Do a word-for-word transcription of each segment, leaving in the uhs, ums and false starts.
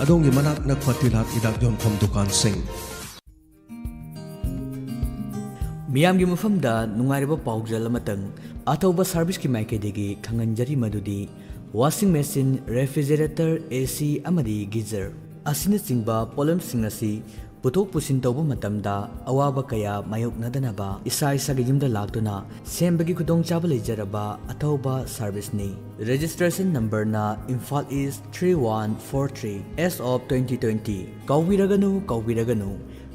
ꯑꯗꯣꯝꯒꯤ ꯃꯅꯥꯛ ꯅꯛꯄ ꯇꯤꯜꯍꯥꯠ ꯍꯤꯗꯥꯛ ꯌꯣꯟꯐꯝ ꯗꯨꯀꯥꯟꯁꯤꯡ꯫ ꯃꯤꯌꯥꯝꯒꯤ ꯃꯐꯝꯗ ꯅꯨꯡꯉꯥꯏꯔꯕ ꯄꯥꯎꯖꯦꯜ ꯑꯃꯇꯪ꯫ ꯑꯊꯧꯕ ꯁꯥꯔꯚꯤꯁꯀꯤ ꯃꯥꯏꯀꯩꯗꯒꯤ ꯈꯪꯍꯟꯖꯔꯤ ꯃꯗꯨꯗꯤ ꯋꯥꯁꯤꯡ ꯃꯦꯆꯤꯟ, ꯔꯦꯐ꯭ꯔꯤꯖꯔꯦꯇꯔ, ꯑꯦ ꯁꯤ ꯑꯃꯗꯤ ꯒꯤꯖꯔ ꯑꯁꯤꯅꯆꯤꯡꯕ ꯄꯣꯠꯂꯝꯁꯤꯡ ꯑꯁꯤ ꯄꯨꯊꯣꯛ ꯄꯨꯁꯤꯟ ꯇꯧꯕ ꯃꯇꯝꯗ ꯑꯋꯥꯕ ꯀꯌꯥ ꯃꯥꯌꯣꯛꯅꯗꯅꯕ ꯏꯁꯥ ꯏꯁꯥꯒꯤ ꯌꯨꯝꯗ ꯂꯥꯛꯇꯨꯅ ꯁꯦꯝꯕꯒꯤ ꯈꯨꯗꯣꯡꯆꯥꯕ ꯂꯩꯖꯔꯕ ꯑꯊꯧꯕ ꯁꯥꯔꯚꯤꯁꯅꯤ꯫ ꯔꯦꯖꯤꯁꯇ꯭ꯔꯦꯁꯟ ꯅꯝꯕꯔꯅ Imphal is three one four three, S of twenty twenty. ꯀꯥꯎꯕꯤꯔꯒꯅꯨ, ꯀꯥꯎꯕꯤꯔꯒꯅꯨ,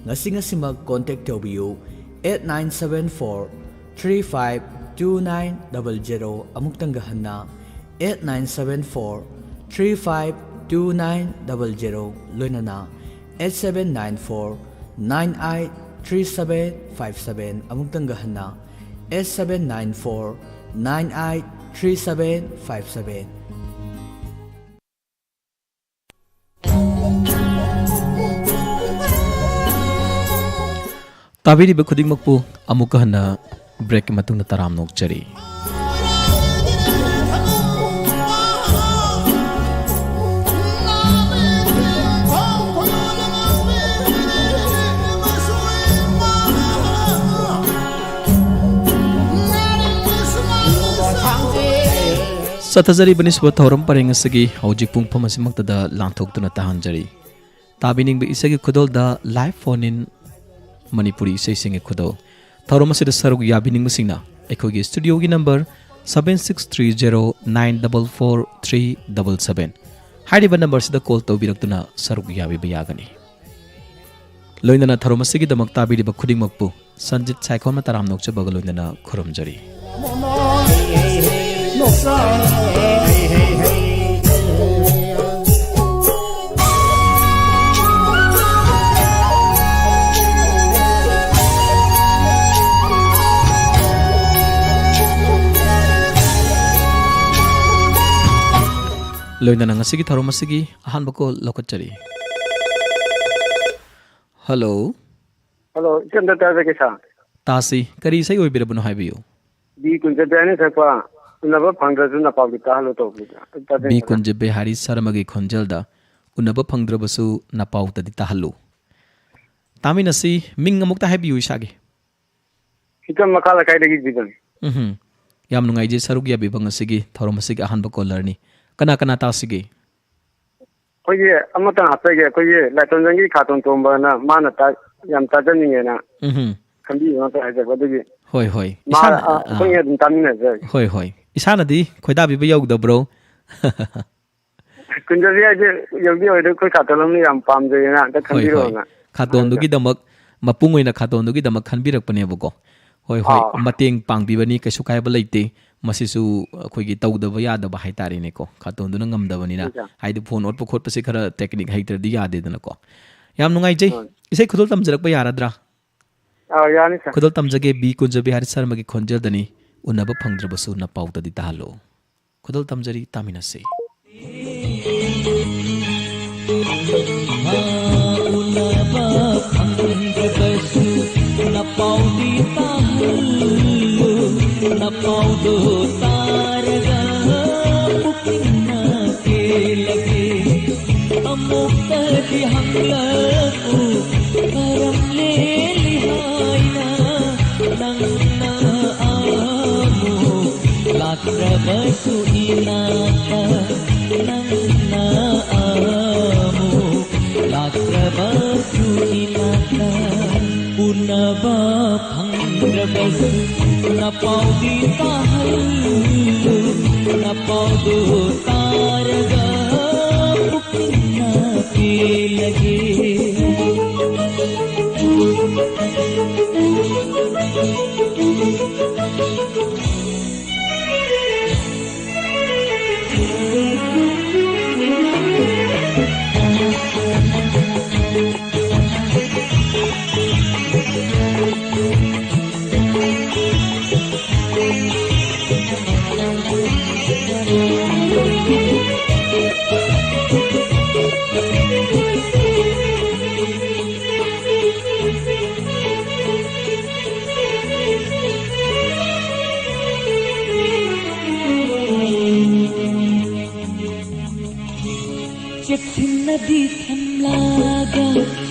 ꯉꯁꯤ ꯉꯁꯤꯃꯛ ꯀꯣꯟꯇꯦꯛ ꯇꯧꯕꯤꯌꯨ, eight nine seven four three five two nine double zero. ꯑꯃꯨꯛꯇꯪꯒ ꯍꯟꯅ, eight nine seven four three five two nine double zero, ꯂꯣꯏꯅꯅ eight seven nine four nine eight three seven five seven. ꯑꯃꯨꯛꯇꯪꯒ ꯍꯟꯅ, eight seven nine four nine eight three seven five seven. ꯇꯥꯕꯤꯔꯤꯕ ꯈꯨꯗꯤꯡꯃꯛꯄꯨ ꯑꯃꯨꯛꯀ ꯍꯟꯅ ꯕ꯭ꯔꯦꯛꯀꯤ ꯃꯇꯨꯡꯗ ꯇꯔꯥꯝꯅ ꯑꯣꯛꯆꯔꯤ꯫ ꯆꯠꯊꯖꯔꯤꯕ ꯅꯤꯡꯁꯤꯡꯕ ꯊꯧꯔꯝ ꯄꯔꯦꯡ ꯑꯁꯤꯒꯤ ꯍꯧꯖꯤꯛ ꯄꯨꯡꯐꯝ ꯑꯁꯤꯃꯛꯇꯗ ꯂꯥꯟꯊꯣꯛꯇꯨꯅ ꯇꯥꯍꯟꯖꯔꯤ꯫ ꯇꯥꯕꯤꯅꯤꯡꯕ ꯏꯁꯩꯒꯤ ꯈꯨꯗꯣꯜꯗ live phone in ꯃꯅꯤꯄꯨꯔꯤ ꯏꯁꯩꯁꯤꯡꯒꯤ ꯈꯨꯗꯣꯜ꯫ ꯊꯧꯔꯝ ꯑꯁꯤꯗ ꯁꯔꯨꯛ ꯌꯥꯕꯤꯅꯤꯡꯕꯁꯤꯡꯅ ꯑꯩꯈꯣꯏꯒꯤ ꯁ꯭ꯇꯨꯗꯤꯑꯣꯒꯤ number seven six three zero nine double four three double seven ꯍꯥꯏꯔꯤꯕ ꯅꯝꯕꯔꯁꯤꯗ ꯀꯣꯜ ꯇꯧꯕꯤꯔꯛꯇꯨꯅ ꯁꯔꯨꯛ ꯌꯥꯕꯤꯕ ꯌꯥꯒꯅꯤ꯫ ꯂꯣꯏꯅꯅ ꯊꯧꯔꯝ ꯑꯁꯤꯒꯤꯗꯃꯛ ꯇꯥꯕꯤꯔꯤꯕ ꯈꯨꯗꯤꯡꯃꯛꯄꯨ ꯁꯟꯖꯤꯠ ꯁꯥꯏꯈꯣꯝꯅ ꯇꯔꯥꯝꯅ ꯑꯣꯛꯆꯕꯒ ꯂꯣꯏꯅꯅ ꯈꯨꯔꯨꯝꯖꯔꯤ꯫ ꯂꯣꯏꯅꯅ ꯉꯁꯤꯒꯤ ꯊꯧꯔꯝ ꯑꯁꯤꯒꯤ ꯑꯍꯥꯟꯕ ꯀꯣꯜ ꯂꯧꯈꯠꯆꯔꯤ꯫ ꯍꯜꯂꯣ꯫ ꯍꯜꯂꯣ, ꯏꯆꯟꯗ ꯇꯥꯖꯒꯦ ꯁꯥꯔ꯫ ꯇꯥꯁꯤ, ꯀꯔꯤ ꯏꯁꯩ ꯑꯣꯏꯕꯤꯔꯕꯅꯣ ꯍꯥꯏꯕꯤꯌꯨ꯫ ꯕꯤ ꯀꯨꯟꯖꯕꯤꯍꯥꯔꯤꯅ ꯁꯛꯄ ꯎꯅꯕ ꯐꯪꯗ꯭ꯔꯁꯨ ꯅꯄꯥꯎꯗꯤ ꯇꯥꯍꯜꯂꯣ ꯇꯧꯕꯅꯤꯗ꯫ ꯑꯩ ꯇꯥꯖꯩ ꯕꯤ ꯁꯥꯔ꯫ ꯀꯨꯟꯖꯕꯤꯍꯥꯔꯤ ꯁꯔꯃꯒꯤ ꯈꯣꯟꯖꯦꯜꯗ ꯎꯅꯕ ꯐꯪꯗ꯭ꯔꯕꯁꯨ ꯅꯄꯥꯎꯗꯗꯤ ꯇꯥꯍꯜꯂꯨ꯫ ꯇꯥꯃꯤꯟꯅꯁꯤ, ꯃꯤꯡ ꯑꯃꯨꯛꯇ ꯍꯥꯏꯕꯤꯌꯨ ꯏꯁꯥꯒꯤ꯫ ꯏꯆꯝ ꯃꯈꯥ ꯂꯩꯀꯥꯏꯗꯒꯤ ꯖꯤꯕꯟ꯫ ꯎꯝꯍꯨꯝ꯫ ꯌꯥꯝ ꯅꯨꯡꯉꯥꯏꯖꯩ ꯁꯔꯨꯛ ꯌꯥꯕꯤꯕ ꯉꯁꯤꯒꯤ ꯊꯧꯔꯝ ꯑꯁꯤꯒꯤ ꯑꯍꯥꯟꯕ caller-ꯅꯤ꯫ ꯀꯅꯥ ꯀꯅꯥ ꯇꯥꯁꯤꯒꯦ? ꯑꯩꯈꯣꯏꯒꯤ ꯑꯃꯇꯪ ꯍꯥꯞꯆꯒꯦ, ꯑꯩꯈꯣꯏꯒꯤ ꯂꯥꯏꯇꯣꯟꯖꯝꯒꯤ ꯈꯥꯇꯣꯟ ꯇꯣꯝꯕꯅ ꯃꯥꯅ ꯇꯥ-, ꯌꯥꯝ ꯇꯥꯖꯅꯤꯡꯉꯦꯅ ꯎꯝꯍꯨꯝ꯫ ꯈꯟꯕꯤꯕ ꯑꯃꯇ ꯍꯥꯏꯖꯕ, ꯑꯗꯨꯒꯤ꯫ ꯍꯣꯏ, ꯍꯣꯏ꯫ ꯃꯥ, ꯏꯁꯥꯅ, ꯑ, ꯑꯥ꯫ ꯑꯩꯈꯣꯏ ꯑꯗꯨꯝ ꯇꯥꯃꯤꯟꯅꯖꯔꯒꯦ꯫ ꯍꯣꯏ, ꯍꯣꯏ꯫ ꯏꯁꯥꯅꯗꯤ ꯈꯣꯏꯗꯥꯕꯤꯕ ꯌꯧꯗꯕ꯭ꯔꯣ? ꯀꯨꯟꯖꯕꯤ ꯍꯥꯏꯁꯦ ꯌꯧꯗꯤ ꯌꯧꯔꯦ, ꯑꯩꯈꯣꯏ ꯈꯥꯇꯣꯟ ꯑꯃꯅ ꯌꯥꯝ ꯄꯥꯝꯖꯩꯌꯦꯅ ꯑꯝꯇ ꯍꯣꯏ, ꯍꯣꯏ꯫ ꯈꯟꯕꯤꯔꯣꯅ꯫ ꯈꯥꯇꯣꯟꯗꯨꯒꯤꯗꯃꯛ, ꯃꯄꯨꯡ ꯑꯣꯏꯅ ꯈꯥꯇꯣꯟꯗꯨꯒꯤꯗꯃꯛ ꯈꯟꯕꯤꯔꯛꯄꯅꯦꯕꯀꯣ꯫ ꯍꯣꯏ, ꯍꯣꯏ꯫ ꯑꯥ꯫ ꯃꯇꯦꯡ ꯄꯥꯡꯕꯤꯕꯅꯤ, ꯀꯩꯁꯨ ꯀꯥꯏꯕ ꯂꯩꯇꯦ꯫ ꯃꯁꯤꯁꯨ ꯑꯩꯈꯣꯏꯒꯤ ꯇꯧꯗꯕ ꯌꯥꯗꯕ ꯍꯥꯏꯇꯥꯔꯦꯅꯦꯀꯣ꯫ ꯈꯥꯇꯣꯟꯗꯨꯅ ꯉꯝꯗꯕꯅꯤꯅ꯫ ꯑꯠꯆꯥ꯫ ꯍꯥꯏꯗꯤ ꯐꯣꯟ ꯑꯣꯠꯄ ꯈꯣꯠꯄꯁꯦ ꯈꯔ technique ꯍꯩꯇ꯭ꯔꯗꯤ ꯌꯥꯗꯦꯗꯅꯀꯣ꯫ ꯌꯥꯝ ꯅꯨꯡꯉꯥꯏꯖꯩ꯫ ꯍꯣꯏ꯫ ꯏꯁꯩ ꯈꯨꯗꯣꯜ ꯇꯝꯖꯔꯛꯄ ꯌꯥꯔꯗ꯭ꯔꯥ? ꯑꯥ, ꯌꯥꯅꯤ, sir꯫ ꯈꯨꯗꯣꯜ ꯇꯝꯖꯒꯦ, ꯕꯤ ꯀꯨꯟꯖꯕꯤꯍꯥꯔꯤ ꯁꯔꯃꯒꯤ ꯈꯣꯟꯖꯦꯜꯗꯅꯤ, ꯎꯅꯕ ꯐꯪꯗ꯭ꯔꯕꯁꯨ ꯅꯄꯥꯎꯗꯗꯤ ꯇꯥꯍꯜꯂꯣ꯫ ꯈꯨꯗꯣꯜ ꯇꯝꯖꯔꯤ, ꯇꯥꯃꯤꯟꯅꯁꯤ꯫ ꯎꯅꯕ ꯐꯪꯗ꯭ꯔꯕꯁꯨ ꯅꯄꯥꯎꯗꯤ ꯇꯥꯍꯜꯂꯨ, ꯅꯄꯥꯎꯗꯣ ꯇꯥꯔꯒ ꯄꯨꯛꯅꯤꯡꯅ ꯄꯦꯜꯂꯒꯦ꯫ ꯑꯃꯨꯛꯇꯗꯤ ꯍꯪꯂꯛꯎ, ꯀꯔꯝ ꯂꯦꯜꯂꯤ ꯍꯥꯏꯅ ꯅꯪꯅ ꯑꯃꯨꯛ ꯂꯥꯛꯇ꯭ꯔꯕꯁꯨ ꯏꯅꯥꯛꯇ, ꯅꯪꯅ ꯑꯃꯨꯛ ꯂꯥꯛꯇ꯭ꯔꯕꯁꯨ ꯏꯅꯥꯛꯇ꯫ ꯎꯅꯕ ꯐꯪꯗ꯭ꯔꯕꯁꯨ ꯅꯄꯥꯎꯗꯤ ꯇꯥꯍꯜꯂꯨ, ꯅꯄꯥꯎꯗꯣ ꯇꯥꯔꯒ ꯄꯨꯛꯅꯤꯡꯅ ꯄꯦꯜꯂꯒꯦ꯫ ꯆꯦꯛꯁꯤꯟꯅ ꯗꯤ ꯊꯝꯂꯒ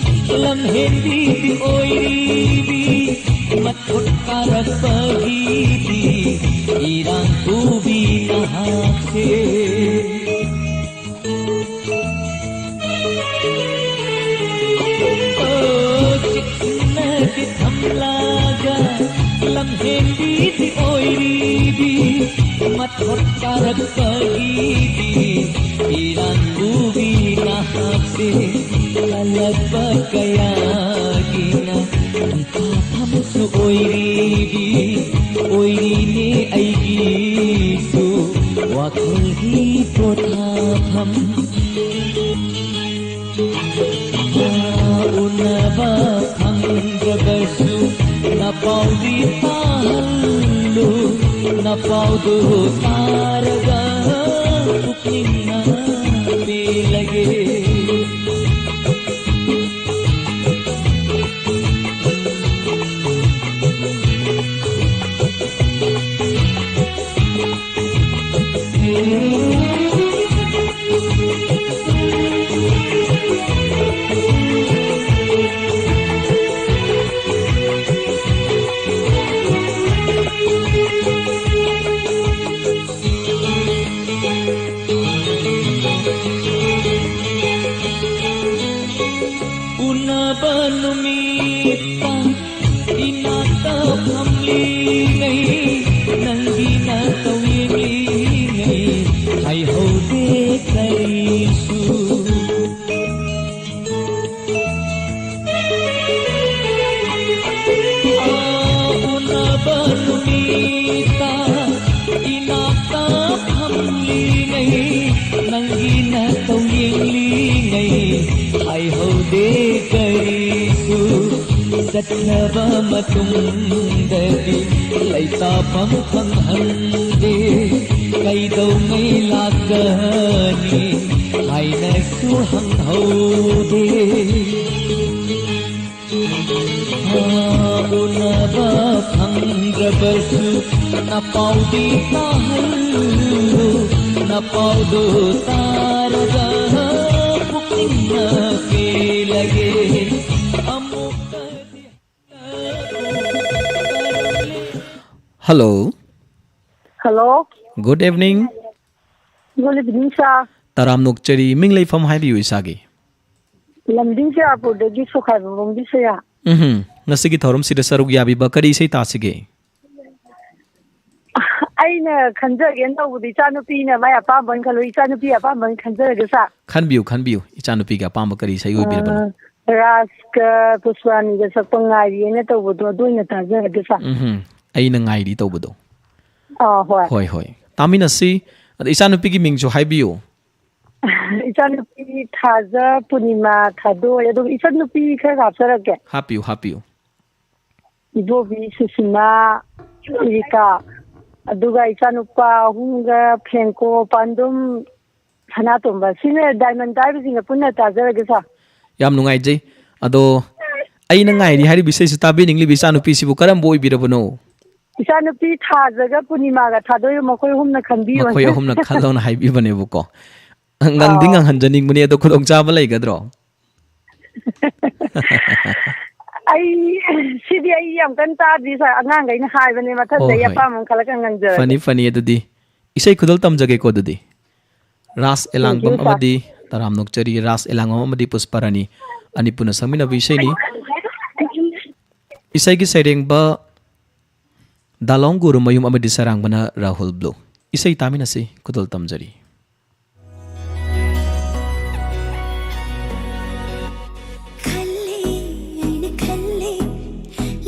ꯂꯝꯍꯦꯟꯕꯤꯗꯤ ꯑꯣꯏꯔꯤꯕꯤ, ꯃꯊꯣꯠ ꯀꯥꯔꯛꯄꯒꯤꯗꯤ ꯏꯔꯥꯡ ꯄꯨꯕꯤ ꯅꯍꯥꯛꯁꯦ꯫ ꯑꯣ, ꯆꯦꯛꯁꯤꯟꯅꯗꯤ ꯊꯝꯂꯒ ꯂꯝꯍꯦꯟꯕꯤꯗꯤ ꯑꯣꯏꯔꯤꯕꯤ, ꯃꯊꯣꯠ ꯀꯥꯔꯛꯄꯒꯤꯗꯤ ꯏꯔꯥꯡ ꯄꯨꯕꯤ ꯅꯍꯥꯛꯁꯦ꯫ ꯀꯜꯂꯛꯄ ꯀꯌꯥꯒꯤꯅ ꯄꯣꯊꯥꯐꯝꯁꯨ ꯑꯣꯏꯔꯤꯕꯤ, ꯑꯣꯏꯔꯤꯅꯦ ꯑꯩꯒꯤꯁꯨ ꯋꯥꯈꯜꯒꯤ ꯄꯣꯊꯥꯐꯝ꯫ ꯎꯅꯕ ꯐꯪꯗ꯭ꯔꯕꯁꯨ ꯅꯄꯥꯎꯗꯤ ꯇꯥꯍꯜꯂꯨ, ꯅꯄꯥꯎꯗꯨ ꯇꯥꯔꯒ ꯄꯨꯛꯅꯤꯡꯅ ꯄꯦꯜꯂꯒꯦ꯫ ꯎꯅꯕ ꯅꯨꯃꯤꯠꯇ ꯏꯅꯥꯛꯇ ꯐꯝꯂꯤꯉꯩ, ꯅꯪꯒꯤ ꯅꯇꯧ ꯌꯦꯡꯂꯤꯉꯩ, ꯍꯥꯏꯍꯧꯗꯦ ꯀꯔꯤꯁꯨ꯫ ꯎꯅꯕ ꯅꯨꯃꯤꯠꯇ ꯏꯅꯥꯛꯇ ꯐꯝꯂꯤꯉꯩ, ꯅꯪꯒꯤ ꯅꯇꯧ ꯌꯦꯡꯂꯤꯉꯩ, ꯍꯥꯏꯍꯧꯗꯦ ꯀꯔꯤꯁꯨ꯫ ꯆꯠꯈ꯭ꯔꯕ ꯃꯇꯨꯡꯗꯗꯤ ꯂꯩꯇꯥꯐꯝ ꯈꯪꯍꯟꯗꯦ, ꯀꯩꯗꯧꯉꯩ ꯂꯥꯛꯀꯅꯤ ꯍꯥꯏꯅꯁꯨ ꯍꯪꯍꯧꯗꯦ꯫ ꯎꯅꯕ ꯐꯪꯗ꯭ꯔꯕꯁꯨ ꯅꯄꯥꯎꯗꯤ ꯇꯥꯍꯜꯂꯨ, ꯅꯄꯥꯎꯗꯨ ꯇꯥꯔꯒ ꯄꯨꯛꯅꯤꯡ Hello. Hello. Good evening. Good evening, sir. ꯇꯔꯥꯝ ꯅꯣꯛꯆꯔꯤ꯫ ꯃꯤꯡ ꯂꯩꯐꯝ ꯍꯥꯏꯕꯤꯌꯨ ꯏꯁꯥꯒꯤ꯫ ꯂꯝꯗꯤꯡ ꯆꯨꯔꯥꯄꯨꯔꯗꯒꯤ ꯁꯨꯈꯥꯏꯕꯝꯕꯝꯒꯤ ꯁꯣꯌꯥ꯫ ꯎꯝꯍꯨꯝ꯫ ꯉꯁꯤꯒꯤ ꯊꯧꯔꯝꯁꯤꯗ ꯁꯔꯨꯛ ꯌꯥꯕꯤꯕ ꯀꯔꯤ ꯏꯁꯩ ꯇꯥꯁꯤꯒꯦ? ꯑꯩꯅ ꯈꯟꯖꯒꯦꯅ ꯇꯧꯕꯗꯤ ꯏꯆꯥꯅꯨꯄꯤꯅ ꯃꯥꯏ ꯑꯄꯥꯝꯕ ꯑꯣꯏꯅ ꯈꯜꯂꯨ꯫ ꯏꯆꯥꯅꯨꯄꯤ ꯑꯄꯥꯝꯕ ꯑꯣꯏꯅ ꯈꯟꯖꯔꯒꯦ, ꯁꯥꯔ꯫ ꯈꯟꯕꯤꯌꯨ, ꯈꯟꯕꯤꯌꯨ꯫ ꯏꯆꯥꯅꯨꯄꯤꯒꯤ ꯑꯄꯥꯝꯕ ꯀꯔꯤ ꯏꯁꯩ ꯑꯣꯏꯕꯤꯔꯕꯅꯣ? ꯑ, ꯔꯥꯖꯀ ꯄꯨꯁꯄꯔꯥꯅꯤꯒ ꯁꯛꯄ ꯉꯥꯏꯔꯤꯅ ꯇꯧꯕꯗꯣ, ꯑꯗꯨ ꯑꯣꯏꯅ ꯇꯥꯖꯔꯒꯦ, ꯁꯥꯔ꯫ ꯎꯝꯍꯨꯝ꯫ ꯑꯩꯅ ꯉꯥꯏꯔꯤ ꯇꯧꯕꯗꯣ꯫ ꯑꯥ, ꯍꯣꯏ꯫ ꯍꯣꯏ, ꯍꯣꯏ꯫ ꯇꯥꯃꯤꯟꯅꯁꯤ꯫ ꯑꯗ ꯏꯆꯥꯅꯨꯄꯤꯒꯤ ꯃꯤꯡꯁꯨ ꯍꯥꯏꯕꯤꯌꯨ꯫ ꯏꯆꯥꯅꯨꯄꯤ ꯊꯥꯖ ꯄꯨꯔꯅꯤꯃꯥ ꯊꯥꯗꯣꯏ꯫ ꯑꯗꯨꯒ ꯏꯆꯟꯅꯨꯄꯤ ꯈꯔ ꯍꯥꯞꯆꯔꯛꯀꯦ꯫ ꯍꯥꯞꯄꯤꯌꯨ, ꯍꯥꯞꯄꯤꯌꯨ꯫ ꯏꯕꯣꯕꯤ ꯁꯨꯁꯤꯃꯥ, ꯏꯔꯤꯀꯥ, ꯑꯗꯨꯒ ꯏꯆꯥꯅꯨꯄꯥ ꯑꯍꯨꯝꯒ ꯐ꯭ꯔꯦꯡꯀꯣ, ꯄꯥꯟꯗꯨꯝ, ꯁꯅꯥꯇꯣꯝꯕ꯫ ꯁꯤꯅ ꯗꯥꯏꯃꯟ ꯄꯥꯏꯕꯁꯤꯡꯅ ꯄꯨꯟꯅ ꯇꯥꯖꯔꯒꯦ, ꯁꯥꯔ꯫ ꯌꯥꯝ ꯅꯨꯡꯉꯥꯏꯖꯩ꯫ ꯑꯗꯣ ꯑꯩꯅ ꯉꯥꯏꯔꯤ ꯍꯥꯏꯔꯤꯕ ꯏꯁꯩꯁꯤ ꯇꯥꯕꯤꯅꯤꯡꯂꯤꯕ ꯏꯆꯥꯅꯨꯄꯤꯁꯤꯕꯨ ꯀꯔꯝꯕ ꯑꯣꯏꯕꯤꯔꯕꯅꯣ? ꯏꯆꯥꯅꯨꯄꯤ ꯊꯥꯖꯒ ꯄꯨꯔꯅꯤꯃꯥꯒ ꯊꯥꯗꯣꯏ, ꯃꯈꯣꯏ ꯑꯍꯨꯝꯅ ꯈꯟꯕꯤꯌꯣ꯫ ꯃꯈꯣꯏ ꯑꯍꯨꯝꯅ ꯈꯜꯂꯣꯅ ꯍꯥꯏꯕꯤꯕꯅꯦꯕꯀꯣ꯫ ꯉꯪꯗꯤ ꯑꯥꯎ꯫ ꯉꯪꯍꯟꯖꯅꯤꯡꯕꯅꯦ, ꯑꯗꯣ ꯈꯨꯗꯣꯡꯆꯥꯕ ꯂꯩꯒꯗ꯭ꯔꯣ? ꯑꯩ, ꯁꯤꯗꯤ ꯑꯩ ꯌꯥꯝ ꯀꯟꯅ ꯇꯥꯗ꯭ꯔꯤ, ꯁꯥꯔ꯫ ꯑꯉꯥꯡꯈꯩꯅ ꯍꯥꯏꯕꯅꯦ, ꯃꯊꯪꯗ ꯑꯣ, ꯑꯩ ꯍꯣꯏ꯫ ꯑꯄꯥꯝꯕ ꯑꯃ ꯈꯜꯂꯒ ꯉꯪꯖꯔꯒꯦ꯫ ꯐꯅꯤ, ꯐꯅꯤ꯫ ꯑꯗꯨꯗꯤ ꯏꯁꯩ ꯈꯨꯗꯣꯜ ꯇꯝꯖꯒꯦꯀꯣ꯫ ꯑꯗꯨꯗꯤ ꯔꯥꯁ ꯇꯦꯡꯀ꯭ꯌꯨ, ꯑꯦꯂꯥꯡꯕꯝ ꯁꯥꯔ꯫ ꯑꯃꯗꯤ ꯇꯔꯥꯝ ꯅꯣꯛꯆꯔꯤ ꯔꯥꯁ ꯑꯦꯂꯥꯡꯕꯝ ꯑꯃꯗꯤ ꯄꯨꯁꯄꯥꯔꯥꯅꯤ ꯑꯅꯤ ꯄꯨꯟꯅ ꯁꯛꯃꯤꯟꯅꯕ ꯏꯁꯩꯅꯤ꯫ ꯏꯁꯩꯒꯤ ꯁꯩꯔꯦꯡꯕ ꯗꯥꯂꯣꯡ ꯒꯨꯔꯨꯃꯌꯨꯝ ꯑꯃꯗꯤ ꯁꯩꯔꯥꯡꯕꯅ ꯔꯥꯍꯨꯜ ꯕ꯭ꯂꯨ꯫ ꯏꯁꯩ ꯇꯥꯃꯤꯟꯅꯁꯤ, ꯈꯨꯗꯣꯜ ꯇꯝꯖꯔꯤ꯫ ꯈꯜꯂꯦ, ꯑꯩꯅ ꯈꯜꯂꯦ,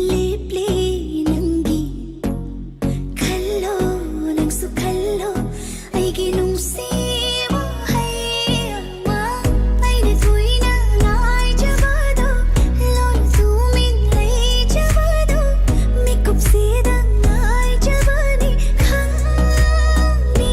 ꯂꯦꯞꯂꯦ ꯅꯪꯒꯤ꯫ ꯈꯜꯂꯣ, ꯅꯪꯁꯨ ꯈꯜꯂꯣ, ꯑꯩꯒꯤ ꯅꯨꯡꯁꯤꯕ ꯍꯩ ꯑꯃ꯫ ꯑꯩꯅ ꯀꯨꯏꯅ ꯉꯥꯏꯖꯕꯗꯣ, ꯂꯣꯟ ꯇꯨꯃꯤꯟ ꯂꯩꯖꯕꯗꯣ, ꯃꯤꯀꯨꯞꯁꯤꯗ ꯉꯥꯏꯖꯕꯅꯤ ꯈꯪꯕꯤꯌꯨꯀꯣ꯫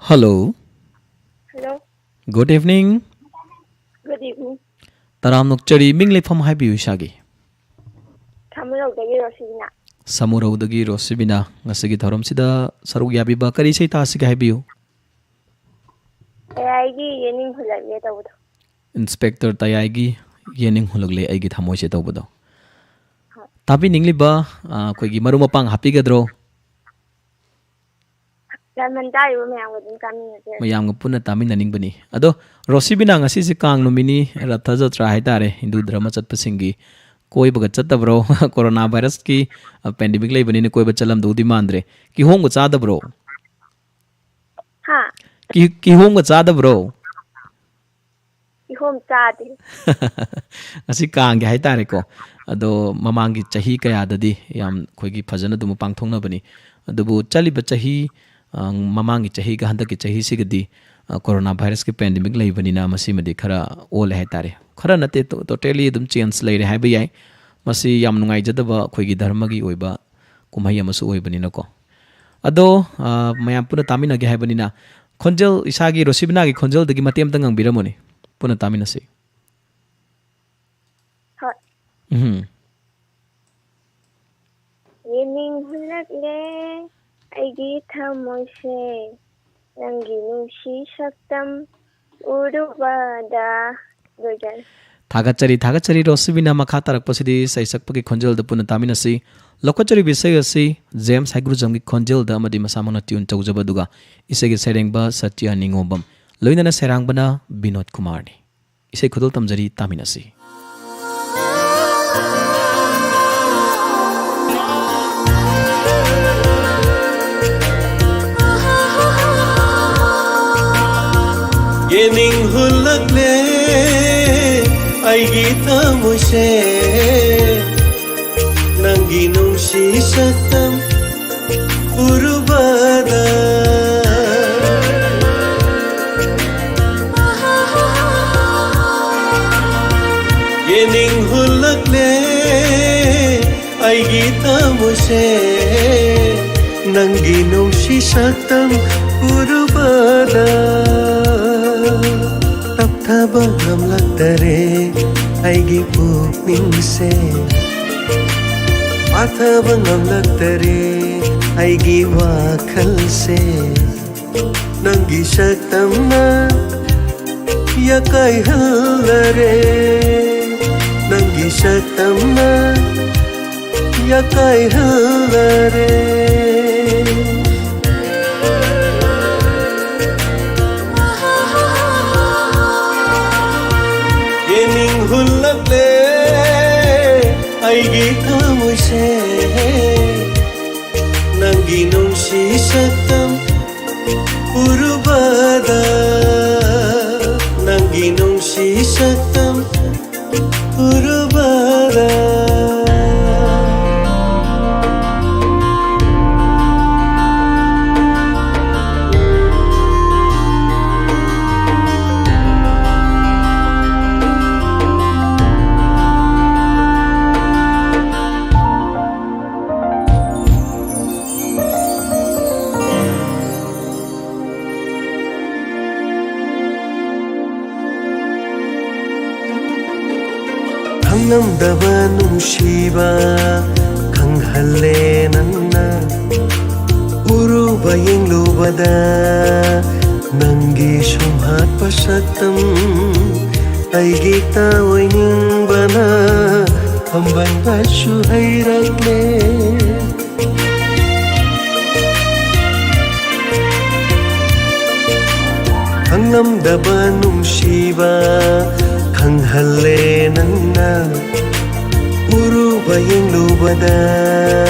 Hello. Hello. Good evening. Good evening. ꯇꯔꯥꯝ ꯅꯣꯛꯆꯔꯤ, ꯃꯤꯡ ꯂꯩꯐꯝ ꯍꯥꯏꯕꯤꯌꯨ ꯏꯁꯥꯒꯤ꯫ ꯁꯥꯃꯨꯔꯧꯗꯒꯤ ꯔꯣꯁꯤꯕꯤꯅꯥ꯫ ꯁꯥꯃꯨꯔꯧꯗꯒꯤ ꯔꯣꯁꯤꯕꯤꯅꯥ, ꯉꯁꯤꯒꯤ ꯊꯧꯔꯝꯁꯤꯗ ꯁꯔꯨꯛ ꯌꯥꯕꯤꯕ ꯀꯔꯤ ꯏꯁꯩ ꯇꯥꯁꯤꯒꯦ ꯍꯥꯏꯕꯤꯌꯨ? ꯑꯦ ꯑꯥꯏꯒꯤ ꯌꯦꯅꯤꯡ ꯍꯨꯜꯂꯛꯂꯦ ꯇꯧꯕꯗꯣ꯫ ꯏꯟꯁꯄꯦꯛꯇꯔ ꯇꯌꯥꯏꯒꯤ ꯌꯦꯅꯤꯡ ꯍꯨꯜꯂꯛꯂꯦ ꯑꯩꯒꯤ ꯊꯃꯣꯏꯁꯦ ꯇꯧꯕꯗꯣ꯫ ꯍꯣꯏ꯫ ꯇꯥꯕꯤꯅꯤꯡꯂꯤꯕ, ꯑ, ꯑꯩꯈꯣꯏꯒꯤ ꯃꯔꯨꯞ ꯃꯄꯥꯡ ꯍꯥꯞꯄꯤꯒꯗ꯭ꯔꯣ? ꯂꯃꯟ ꯇꯥꯔꯤꯕ ꯃꯌꯥꯝꯒ ꯑꯗꯨꯝ ꯇꯥꯃꯤꯟꯅꯖꯔꯒꯦ꯫ ꯃꯌꯥꯝꯒ ꯄꯨꯟꯅ ꯇꯥꯃꯤꯟꯅꯅꯤꯡꯕꯅꯤ꯫ ꯑꯗꯣ ꯔꯣꯁꯤꯕꯤꯅꯥ, ꯉꯁꯤꯁꯦ ꯀꯥꯡ ꯅꯨꯃꯤꯠꯅꯤ, ꯔꯊ ꯖꯇ꯭ꯔꯥ ꯍꯥꯏꯇꯥꯔꯦ, ꯍꯤꯟꯗꯨ ꯙꯔꯃ ꯆꯠꯄꯁꯤꯡꯒꯤ꯫ ꯀꯣꯏꯕꯒ ꯆꯠꯇꯕ꯭ꯔꯣ? ꯀꯣꯔꯣꯅꯥ ꯚꯥꯏꯔꯁꯀꯤ, ꯑ, ꯄꯦꯟꯗꯦꯃꯤꯛ ꯂꯩꯕꯅꯤꯅ ꯀꯣꯏꯕ ꯆꯠꯂꯝꯗꯧꯗꯤ ꯃꯥꯟꯗ꯭ꯔꯦ꯫ ꯀꯤꯍꯣꯝꯒ ꯆꯥꯗꯕ꯭ꯔꯣ? ꯍꯥ? ꯀꯤ-, ꯀꯤꯍꯣꯝꯒ ꯆꯥꯗꯕ꯭ꯔꯣ? ꯀꯤꯍꯣꯝ ꯆꯥꯗꯦ꯫ ꯉꯁꯤ ꯀꯥꯡꯒꯤ ꯍꯥꯏꯇꯥꯔꯦꯀꯣ꯫ ꯑꯗꯣ ꯃꯃꯥꯡꯒꯤ ꯆꯍꯤ ꯀꯌꯥꯗꯗꯤ ꯌꯥꯝ ꯑꯩꯈꯣꯏꯒꯤ ꯐꯖꯅ ꯑꯗꯨꯝ ꯄꯥꯡꯊꯣꯛꯅꯕꯅꯤ꯫ ꯑꯗꯨꯕꯨ ꯆꯠꯂꯤꯕ ꯆꯍꯤ, ꯑ, ꯃꯃꯥꯡꯒꯤ ꯆꯍꯤꯒ ꯍꯟꯗꯛꯀꯤ ꯆꯍꯤꯁꯤꯒꯗꯤ, ꯑ, ꯀꯣꯔꯣꯅꯥ ꯚꯥꯏꯔꯁꯀꯤ ꯄꯦꯟꯗꯦꯃꯤꯛ ꯂꯩꯕꯅꯤꯅ ꯃꯁꯤꯃꯗꯤ ꯈꯔ ꯑꯣꯜꯂꯦ ꯍꯥꯏꯇꯥꯔꯦ꯫ ꯈꯔ ꯅꯠꯇꯦ, ꯇꯣ-, ꯇꯣꯇꯦꯂꯤ ꯑꯗꯨꯝ ꯆꯦꯟꯖ ꯂꯩꯔꯦ ꯍꯥꯏꯕ ꯌꯥꯏ꯫ ꯃꯁꯤ ꯌꯥꯝ ꯅꯨꯡꯉꯥꯏꯖꯗꯕ ꯑꯩꯈꯣꯏꯒꯤ ꯙꯔꯃꯒꯤ ꯑꯣꯏꯕ ꯀꯨꯝꯍꯩ ꯑꯃꯁꯨ ꯑꯣꯏꯕꯅꯤꯅꯀꯣ꯫ ꯑꯗꯣ, ꯑ, ꯃꯌꯥꯝ ꯄꯨꯟꯅ ꯇꯥꯃꯤꯟꯅꯒꯦ ꯍꯥꯏꯕꯅꯤꯅ, ꯈꯣꯟꯖꯦꯜ, ꯏꯁꯥꯒꯤ ꯔꯣꯁꯤꯕꯤꯅꯥꯒꯤ ꯈꯣꯟꯖꯦꯜꯗꯒꯤ ꯃꯇꯦꯛ ꯑꯃꯇ ꯉꯪꯕꯤꯔꯝꯃꯨꯅꯦ꯫ ꯄꯨꯟꯅ ꯇꯥꯃꯤꯟꯅꯁꯤ꯫ ꯍꯣꯏ꯫ ꯎꯝ꯫ ꯌꯦꯅꯤꯡ ꯍꯨꯜꯂꯛꯂꯦ ꯑꯩꯒꯤ ꯊꯃꯣꯏꯁꯦ, ꯅꯪꯒꯤ ꯅꯨꯡꯁꯤ ꯁꯛꯇꯝ ꯎꯔꯨꯕꯗ꯫ ꯂꯣꯏꯖꯔꯦ꯫ ꯊꯥꯒꯠꯆꯔꯤ, ꯊꯥꯒꯠꯆꯔꯤ ꯔꯣꯁꯤꯕꯤꯅꯥ꯫ ꯃꯈꯥ ꯇꯥꯔꯛꯄꯁꯤꯗꯤ ꯁꯩꯁꯛꯄꯒꯤ ꯈꯣꯟꯖꯦꯜꯗ ꯄꯨꯟꯅ ꯇꯥꯃꯤꯟꯅꯁꯤ꯫ ꯂꯧꯈꯠꯆꯔꯤꯕ ꯏꯁꯩ ꯑꯁꯤ ꯖꯦꯝꯁ ꯍꯩꯒ꯭ꯔꯨꯖꯝꯒꯤ ꯈꯣꯟꯖꯦꯜꯗ ꯑꯃꯗꯤ ꯃꯁꯥꯃꯛꯅ ꯇ꯭ꯌꯨꯟ ꯇꯧꯖꯕ, ꯑꯗꯨꯒ ꯏꯁꯩꯒꯤ ꯁꯩꯔꯦꯡꯕ ꯁꯇ꯭ꯌ ꯅꯤꯉꯣꯝꯕꯝ, ꯂꯣꯏꯅꯅ ꯁꯩꯔꯥꯡꯕꯅ ꯕꯤꯅꯣꯗ ꯀꯨꯃꯥꯔꯅꯤ꯫ ꯏꯁꯩ ꯈꯨꯗꯣꯜ ꯇꯝꯖꯔꯤ, ꯇꯥꯃꯤꯟꯅꯁꯤ꯫ ꯌꯦꯅꯤꯡ ꯍꯨꯜꯂꯛꯂꯦ ꯑꯩꯒꯤ ꯊꯃꯣꯏꯁꯦ, ꯅꯪꯒꯤ ꯅꯨꯡꯁꯤ ꯁꯛꯇꯝ ꯎꯔꯨꯕꯗ꯫ ꯌꯦꯅꯤꯡ ꯍꯨꯜꯂꯛꯂꯦ ꯑꯩꯒꯤ ꯊꯃꯣꯏꯁꯦ, ꯅꯪꯒꯤ ꯅꯨꯡꯁꯤ ꯁꯛꯇꯝ ꯎꯔꯨꯕ꯫ ꯇꯞꯊꯕ ꯉꯝꯂꯛꯇꯔꯦ ꯑꯩꯒꯤ ꯄꯨꯛꯅꯤꯡꯁꯦ꯫ ꯄꯥꯊꯕ ꯉꯝꯂꯛꯇꯔꯦ ꯑꯩꯒꯤ ꯋꯥꯈꯜꯁꯦ꯫ ꯅꯪꯒꯤ ꯁꯛꯇꯝꯅ ꯌꯥꯀꯥꯏꯍꯜꯂꯔꯦ꯫ ꯅꯪꯒꯤ ꯁꯛꯇꯝꯅ ꯌꯥꯀꯥꯏꯍꯜꯂꯔꯦ꯫ ꯌꯦꯡꯅꯤꯡ ꯍꯨꯜꯂꯛꯂꯦ ꯑꯩꯒꯤ ꯊꯃꯣꯏꯁꯦ꯫ ꯅꯪꯒꯤ ꯅꯨꯡꯁꯤ ꯁꯛꯇꯝ ꯎꯔꯨꯕꯗ, ꯅꯪꯒꯤ ꯅꯨꯡꯁꯤ ꯁꯛꯇꯝ ꯎꯔꯨꯕꯗ꯫ ꯈꯪꯂꯝꯗꯕ ꯅꯨꯡꯁꯤꯕ ꯈꯪꯍꯜꯂꯦ ꯅꯪꯅ꯫ ꯎꯔꯨꯕ ꯌꯦꯡꯂꯨꯕꯗ ꯅꯪꯒꯤ ꯁꯨꯝꯍꯠꯄ ꯁꯛꯇꯝ ꯑꯩꯒꯤ ꯇꯥꯑꯣꯏꯅꯤꯡꯕꯅ ꯑꯝꯕꯟꯕꯁꯨ ꯍꯩꯔꯛꯂꯦ꯫ ꯈꯪꯂꯝꯗꯕ ꯅꯨꯡꯁꯤꯕ ꯈꯪꯍꯜꯂꯦ ꯅꯪꯅ꯫ ꯎꯔꯨꯕ ꯌꯦꯡꯂꯨꯕꯗ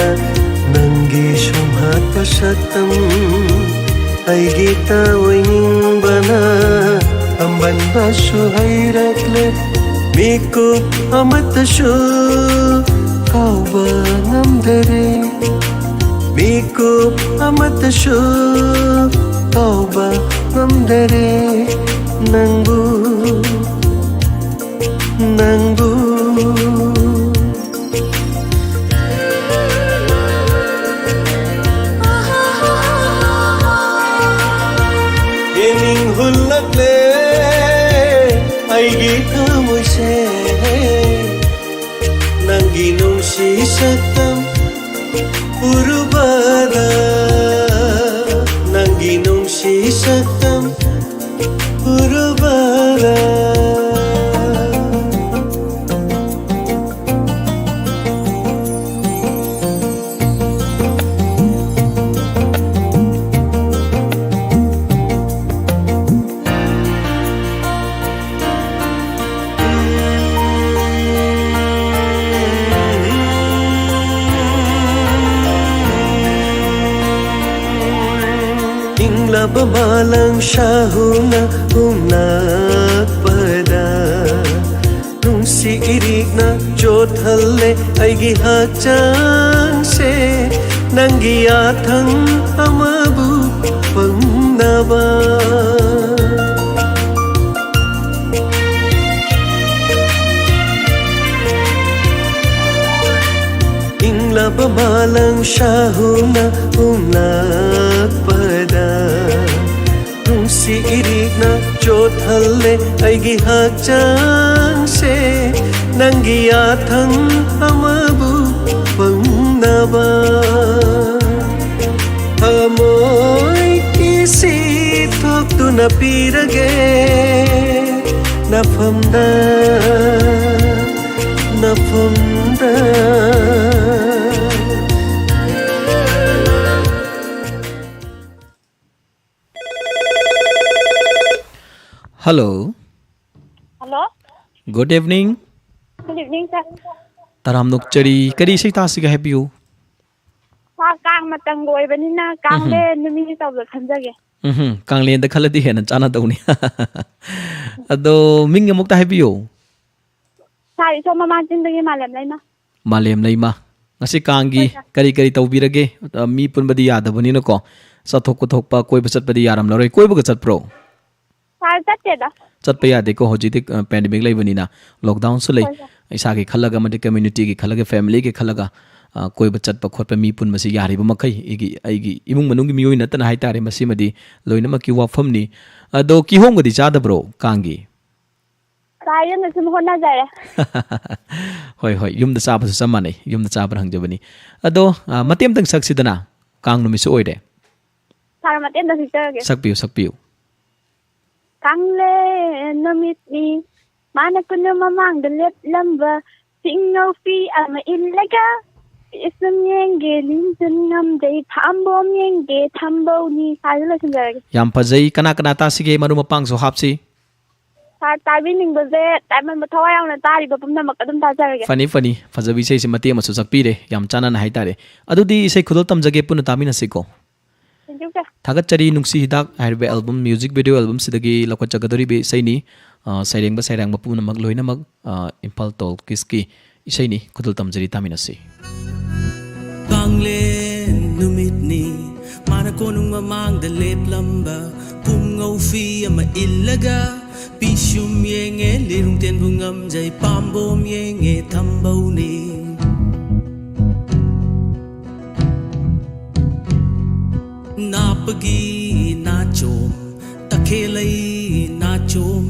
ꯅꯪꯒꯤ ꯁꯨꯝꯍꯠꯄ ꯁꯛꯇꯝ ꯑꯩꯒꯤ ꯇꯥꯑꯣꯏꯅꯤꯡꯕꯅ ꯑꯝꯕꯟꯕꯁꯨ ꯍꯩꯔꯛꯂꯦ꯫ ꯃꯤꯀꯨꯞ ꯑꯃꯠꯇꯁꯨ ꯀꯥꯎꯕ ꯉꯝꯗꯔꯦ꯫ ꯃꯤꯀꯨꯞ ꯑꯃꯠꯇꯁꯨ ꯀꯥꯎꯕ ꯉꯝꯗꯔꯦ ꯅꯪꯕꯨ, ꯅꯪꯕꯨ꯫ ꯍꯨꯜꯂꯛꯂꯦ ꯑꯩꯒꯤ ꯊꯃꯣꯏꯁꯦ, ꯅꯪꯒꯤ ꯅꯨꯡꯁꯤ ꯁꯛꯇꯝ ꯎꯔꯨꯕꯗ, ꯅꯪꯒꯤ ꯅꯨꯡꯁꯤ ꯁꯛꯇꯝ ꯎꯔꯨꯕꯗ꯫ ꯏꯪꯂꯕ ꯃꯥꯂꯪ ꯁꯥꯍꯨꯅ ꯍꯨꯝꯂꯛꯄꯗ, ꯅꯨꯡꯁꯤ ꯏꯔꯤꯛꯅ ꯆꯣꯠꯍꯜꯂꯦ ꯑꯩꯒꯤ ꯍꯛꯆꯥꯡꯁꯦ, ꯅꯪꯒꯤ ꯌꯥꯊꯪ ꯑꯃꯕꯨ ꯐꯪꯅꯕ꯫ ꯏꯪꯂꯕ ꯃꯥꯂꯪ ꯁꯥꯍꯨꯅ ꯍꯨꯝꯂꯛꯄꯗ, ꯅꯨꯡꯁꯤ ꯏꯔꯤꯛꯅ ꯆꯣꯠꯍꯜꯂꯦ ꯑꯩꯒꯤ ꯍꯛꯆꯥꯡꯁꯦ, ꯅꯪꯒꯤ ꯌꯥꯊꯪ ꯑꯃꯕꯨ ꯐꯪꯅꯕ꯫ ꯊꯃꯣꯏ ꯀꯤꯁꯤ ꯊꯣꯛꯇꯨꯅ ꯄꯤꯔꯒꯦ ꯅꯐꯝꯗ, ꯅꯐꯝꯗ꯫ Hello. Hello. Good evening. Good evening, sir. ꯇꯔꯥꯝꯅ ꯑꯣꯛꯆꯔꯤ꯫ ꯀꯔꯤ ꯏꯁꯩ ꯇꯥꯁꯤꯒꯦ ꯍꯥꯏꯕꯤꯌꯨ? ꯁꯥ ꯀꯥꯡ ꯃꯇꯝꯒ ꯑꯣꯏꯕꯅꯤꯅ ꯎꯝꯍꯨꯝ꯫ ꯀꯥꯡꯂꯦꯟ ꯅꯨꯃꯤꯠ ꯇꯧꯕꯗ ꯈꯟꯖꯒꯦ꯫ ꯎꯝꯍꯨꯝ꯫ ꯀꯥꯡꯂꯦꯟꯗ ꯈꯜꯂꯗꯤ ꯍꯦꯟꯅ ꯆꯥꯟꯅꯗꯧꯅꯤ꯫ ꯑꯗꯣ ꯃꯤꯡ ꯑꯃꯨꯛꯇ ꯍꯥꯏꯕꯤꯌꯨ꯫ ꯁꯥꯔ ꯏꯁꯣꯝ ꯃꯃꯥ ꯆꯤꯡꯗꯒꯤ ꯃꯥꯂꯦꯝ ꯂꯩꯃ꯫ ꯃꯥꯂꯦꯝ ꯂꯩꯃ꯫ ꯉꯁꯤ ꯀꯥꯡꯒꯤ ꯍꯣꯏ, ꯁꯥꯔ꯫ ꯀꯔꯤ ꯀꯔꯤ ꯇꯧꯕꯤꯔꯒꯦ? ꯑ, ꯃꯤ ꯄꯨꯟꯕꯗꯤ ꯌꯥꯗꯕꯅꯤꯅꯀꯣ꯫ ꯆꯠꯊꯣꯛ ꯈꯣꯠꯊꯣꯛꯄ, ꯀꯣꯏꯕ ꯆꯠꯄꯗꯤ ꯌꯥꯔꯝꯂꯔꯣꯏ꯫ ꯀꯣꯏꯕꯒ ꯆꯠꯄ꯭ꯔꯣ? ꯁꯥꯔ, ꯆꯠꯇꯦꯗ꯫ ꯆꯠꯄ ꯌꯥꯗꯦꯀꯣ, ꯍꯧꯖꯤꯛꯇꯤ, ꯑ, pandemic ꯂꯩꯕꯅꯤꯅ, lockdownꯁꯨ ꯂꯩ꯫ ꯍꯣꯏ, ꯁꯥꯔ꯫ ꯏꯁꯥꯒꯤ ꯈꯜꯂꯒ, ꯑꯃꯗꯤ communityꯒꯤ ꯈꯜꯂꯒ, familyꯒꯤ ꯈꯜꯂꯒ, ꯑ, ꯀꯣꯏꯕ ꯆꯠꯄ ꯈꯣꯠꯄ ꯃꯤ ꯄꯨꯟꯕꯁꯤ ꯌꯥꯔꯤꯕ ꯃꯈꯩ ꯑꯩꯒꯤ, ꯑꯩꯒꯤ ꯏꯃꯨꯡ ꯃꯅꯨꯡꯒꯤ ꯃꯤꯑꯣꯏ ꯅꯠꯇꯅ ꯍꯥꯏꯇꯥꯔꯦ, ꯃꯁꯤꯃꯗꯤ ꯂꯣꯏꯅꯃꯛꯀꯤ ꯋꯥꯐꯝꯅꯤ꯫ ꯑꯗꯣ ꯀꯤꯍꯣꯝꯒꯗꯤ ꯆꯥꯗꯕ꯭ꯔꯣ ꯀꯥꯡꯒꯤ? ꯆꯥꯏꯌꯦ, ꯑꯗꯨꯅ ꯁꯨꯝ ꯍꯣꯠꯅꯖꯔꯦ꯫ ꯍꯣꯏ, ꯍꯣꯏ, ꯌꯨꯝꯗ ꯆꯥꯕꯁꯨ ꯆꯞ ꯃꯥꯟꯅꯩ, ꯌꯨꯝꯗ ꯆꯥꯕꯅ ꯍꯪꯖꯕꯅꯤ꯫ ꯑꯗꯣ, ꯑ, ꯃꯇꯦꯛ ꯑꯃꯇꯪ ꯁꯛꯁꯤꯗꯅ, ꯀꯥꯡ ꯅꯨꯃꯤꯠꯁꯨ ꯑꯣꯏꯔꯦ꯫ ꯁꯥꯔ, ꯃꯇꯦꯛ ꯑꯃꯇ ꯁꯛꯆꯔꯒꯦ꯫ ꯁꯛꯄꯤꯌꯨ, ꯁꯛꯄꯤꯌꯨ꯫ ꯀꯥꯡꯂꯦꯟ ꯅꯨꯃꯤꯠꯅꯤ, ꯃꯥꯅ ꯀꯨꯟꯅ ꯃꯃꯥꯡꯗ ꯂꯦꯞꯂꯝꯕ, ꯆꯤꯡꯅꯧ ꯐꯤ ꯑꯃ ꯏꯜꯂꯒ, ꯏꯁꯨꯝ ꯌꯦꯡꯒꯦ, ꯅꯤꯡꯁꯨꯝ ꯉꯝꯗꯦ, ꯐꯥꯝꯕꯣꯝ ꯌꯦꯡꯒꯦ, ꯊꯝꯕꯧꯅꯤ꯫ ꯁꯥꯔꯁꯨ ꯂꯣꯏꯁꯤꯟꯖꯔꯒꯦ꯫ ꯌꯥꯝ ꯐꯖꯩ꯫ ꯀꯅꯥ ꯀꯅꯥ ꯇꯥꯁꯤꯒꯦ? ꯃꯔꯨꯞ ꯃꯄꯥꯡꯁꯨ ꯍꯥꯞꯁꯤ꯫ ꯁꯥꯔ, ꯇꯥꯕꯤꯅꯤꯡꯕꯁꯦ ꯇꯥꯏꯕꯪ ꯊꯋꯥꯏ ꯌꯥꯎꯅ ꯇꯥꯔꯤꯕ ꯄꯨꯝꯅꯃꯛ ꯑꯗꯨꯝ ꯇꯥꯖꯔꯒꯦ꯫ ꯐꯅꯤ, ꯐꯅꯤ꯫ ꯐꯖꯕ ꯏꯁꯩꯁꯤ ꯃꯇꯦꯛ ꯑꯃꯁꯨ ꯁꯛꯄꯤꯔꯦ꯫ ꯌꯥꯝ ꯆꯥꯟꯅꯅ ꯍꯥꯏꯇꯥꯔꯦ꯫ ꯑꯗꯨꯗꯤ ꯏꯁꯩ ꯈꯨꯗꯣꯜ ꯇꯝꯖꯒꯦ, ꯄꯨꯟꯅ ꯇꯥꯃꯤꯟꯅꯁꯤꯀꯣ꯫ Thank you, sir꯫ ꯊꯥꯒꯠꯆꯔꯤ꯫ ꯅꯨꯡꯁꯤ ꯍꯤꯗꯥꯛ ꯍꯥꯏꯔꯤꯕ album, music video album ꯁꯤꯗꯒꯤ ꯂꯧꯈꯠꯆꯒꯗꯧꯔꯤꯕ ꯏꯁꯩꯅꯤ꯫ ꯑ, ꯁꯩꯔꯦꯡꯕ ꯁꯩꯔꯥꯡꯕ ꯄꯨꯝꯅꯃꯛ ꯂꯣꯏꯅꯃꯛ, ꯑ, ꯏꯝꯐꯥꯜ ꯇꯣꯜꯀꯤꯁꯀꯤ ꯏꯁꯩꯅꯤ꯫ ꯈꯨꯗꯣꯜ ꯇꯝꯖꯔꯤ, ꯇꯥꯃꯤꯟꯅꯁꯤ꯫ ꯀꯥꯡꯂꯦꯟ ꯅꯨꯃꯤꯠꯅꯤ, ꯃꯥꯅ ꯀꯣꯅꯨꯡ ꯃꯃꯥꯡꯗ ꯂꯦꯞꯂꯝꯕ, ꯄꯨꯝꯉꯧ ꯐꯤ ꯑꯃ ꯏꯜꯂꯒ, ꯄꯤꯁꯨꯝ ꯌꯦꯡꯉꯦ, ꯂꯤꯔꯨꯡ ꯇꯦꯟꯕꯨ ꯉꯝꯖꯩ, ꯄꯥꯝꯕꯣꯝ ꯌꯦꯡꯉꯦ, ꯊꯝꯕꯧꯅꯤ꯫ ꯅꯥꯞꯄꯒꯤ ꯅꯥꯆꯣꯝ, ꯇꯈꯦꯜꯂꯩ ꯅꯥꯆꯣꯝ,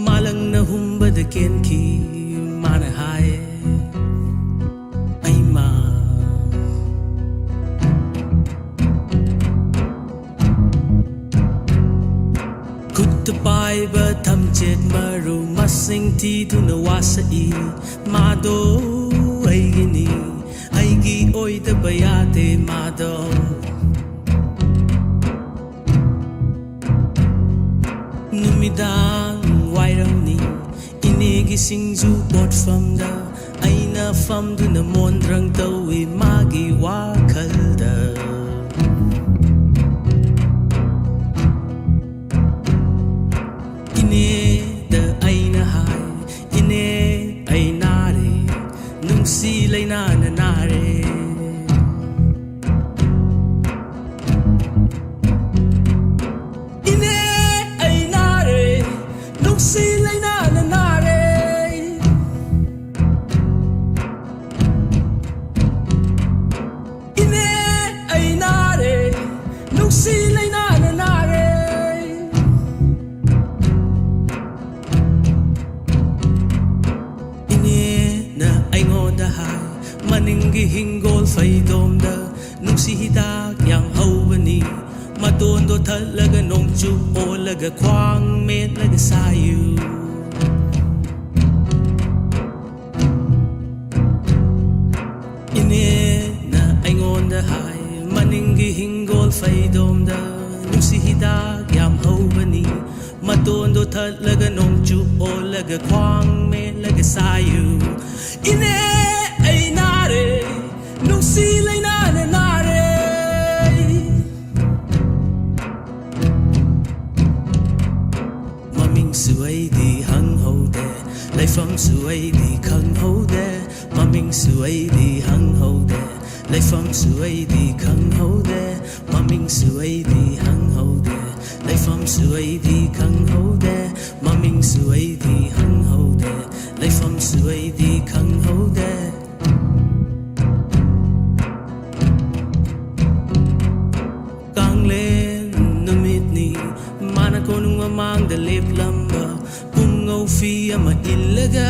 ꯃꯥꯂꯪꯅ ꯍꯨꯝꯕꯗ ꯀꯦꯟꯈꯤ꯫ ꯃꯥꯅ ꯍꯥꯏ, ꯑꯩꯃ꯫ ꯈꯨꯠꯇ ꯄꯥꯏꯕ ꯊꯝꯆꯦꯠ ꯃꯔꯨ ꯃꯁꯤꯡ ꯊꯤꯗꯨꯅ ꯋꯥꯁꯛꯏ꯫ ꯃꯥꯗꯣ ꯑꯩꯒꯤꯅꯤ, ꯑꯩꯒꯤ ꯑꯣꯏꯗꯕ ꯌꯥꯗꯦ ꯃꯥꯗꯣ꯫ ꯅꯨꯃꯤꯗꯥꯡ ꯋꯥꯏꯔꯝꯅꯤ, ꯏꯅꯦꯒꯤ ꯁꯤꯡꯖꯨ ꯄꯣꯠꯐꯝꯗ ꯑꯩꯅ ꯐꯝꯗꯨꯅ ꯃꯣꯟꯗ꯭ꯔꯪ ꯇꯧꯏ ꯃꯥꯒꯤ ꯋꯥꯈꯜꯗ꯫ ꯏꯅꯦꯗ ꯑꯩꯅ ꯍꯥꯏ, "ꯏꯅꯦ, ꯑꯩ ꯅꯥꯔꯦ, ꯅꯨꯡꯁꯤ ꯂꯩꯅꯥꯅ ꯅꯥꯔꯦ꯫ ꯏꯅꯦ, ꯑꯩ ꯅꯥꯔꯦ, ꯅꯨꯡꯁꯤ ꯂꯩꯅꯥꯅ ꯅꯥꯔꯦ꯫" ꯍꯤꯡꯒꯣꯜ ꯐꯩꯗꯣꯝꯗ ꯅꯨꯡꯁꯤ ꯍꯤꯗꯥꯛ ꯌꯥꯝ ꯍꯧꯕꯅꯤ꯫ ꯃꯇꯣꯟꯗꯣ ꯊꯠꯂꯒ ꯅꯣꯡꯆꯨꯞ ꯑꯣꯜꯂꯒ ꯈ꯭ꯋꯥꯡ ꯃꯦꯠꯂꯒ ꯁꯥꯌꯨ꯫ ꯏꯅꯦꯅ ꯑꯩꯉꯣꯟꯗ ꯍꯥꯏ, ꯃꯅꯤꯡꯒꯤ ꯍꯤꯡꯒꯣꯜ ꯐꯩꯗꯣꯝꯗ ꯅꯨꯡꯁꯤ ꯍꯤꯗꯥꯛ ꯌꯥꯝ ꯍꯧꯕꯅꯤ꯫ ꯃꯇꯣꯟꯗꯣ ꯊꯠꯂꯒ ꯅꯣꯡꯆꯨꯞ ꯑꯣꯜꯂꯒ ꯈ꯭ꯋꯥꯡ ꯃꯦꯠꯂꯒ ꯁꯥꯌꯨ꯫ ꯏꯅꯦ, ꯑꯩ ꯅꯥꯔꯦ, ꯅꯨꯡꯁꯤ ꯂꯩꯅꯥꯅ ꯅꯥꯔꯦ꯫ ꯃꯃꯤꯡꯁꯨ ꯑꯩꯗꯤ ꯍꯪꯍꯧꯗꯦ, ꯂꯩꯐꯝꯁꯨ ꯑꯩꯗꯤ ꯈꯪꯍꯧꯗꯦ꯫ ꯃꯃꯤꯡꯁꯨ ꯑꯩꯗꯤ ꯍꯪꯍꯧꯗꯦ, ꯂꯩꯐꯝꯁꯨ ꯑꯩꯗꯤ ꯈꯪꯍꯧꯗꯦ꯫ ꯃꯃꯤꯡꯁꯨ ꯑꯩꯗꯤ ꯍꯪꯍꯧꯗꯦ, ꯂꯩꯐꯝꯁꯨ ꯑꯩꯗꯤ ꯈꯪꯍꯧꯗꯦ꯫ ꯃꯃꯤꯡꯁꯨ ꯑꯩꯗꯤ ꯍꯪꯍꯧꯗꯦ, ꯂꯩꯐꯝꯁꯨ ꯑꯩꯗꯤ ꯈꯪꯍꯧꯗꯦ꯫ ꯀꯥꯡꯂꯦꯟ ꯅꯨꯃꯤꯠꯅꯤ, ꯃꯥꯅ ꯀꯣꯅꯨꯡ ꯃꯃꯥꯡꯗ ꯂꯦꯞꯂꯝꯕ꯫ ꯄꯨꯡꯉꯧ ꯐꯤ ꯑꯃ ꯏꯜꯂꯒ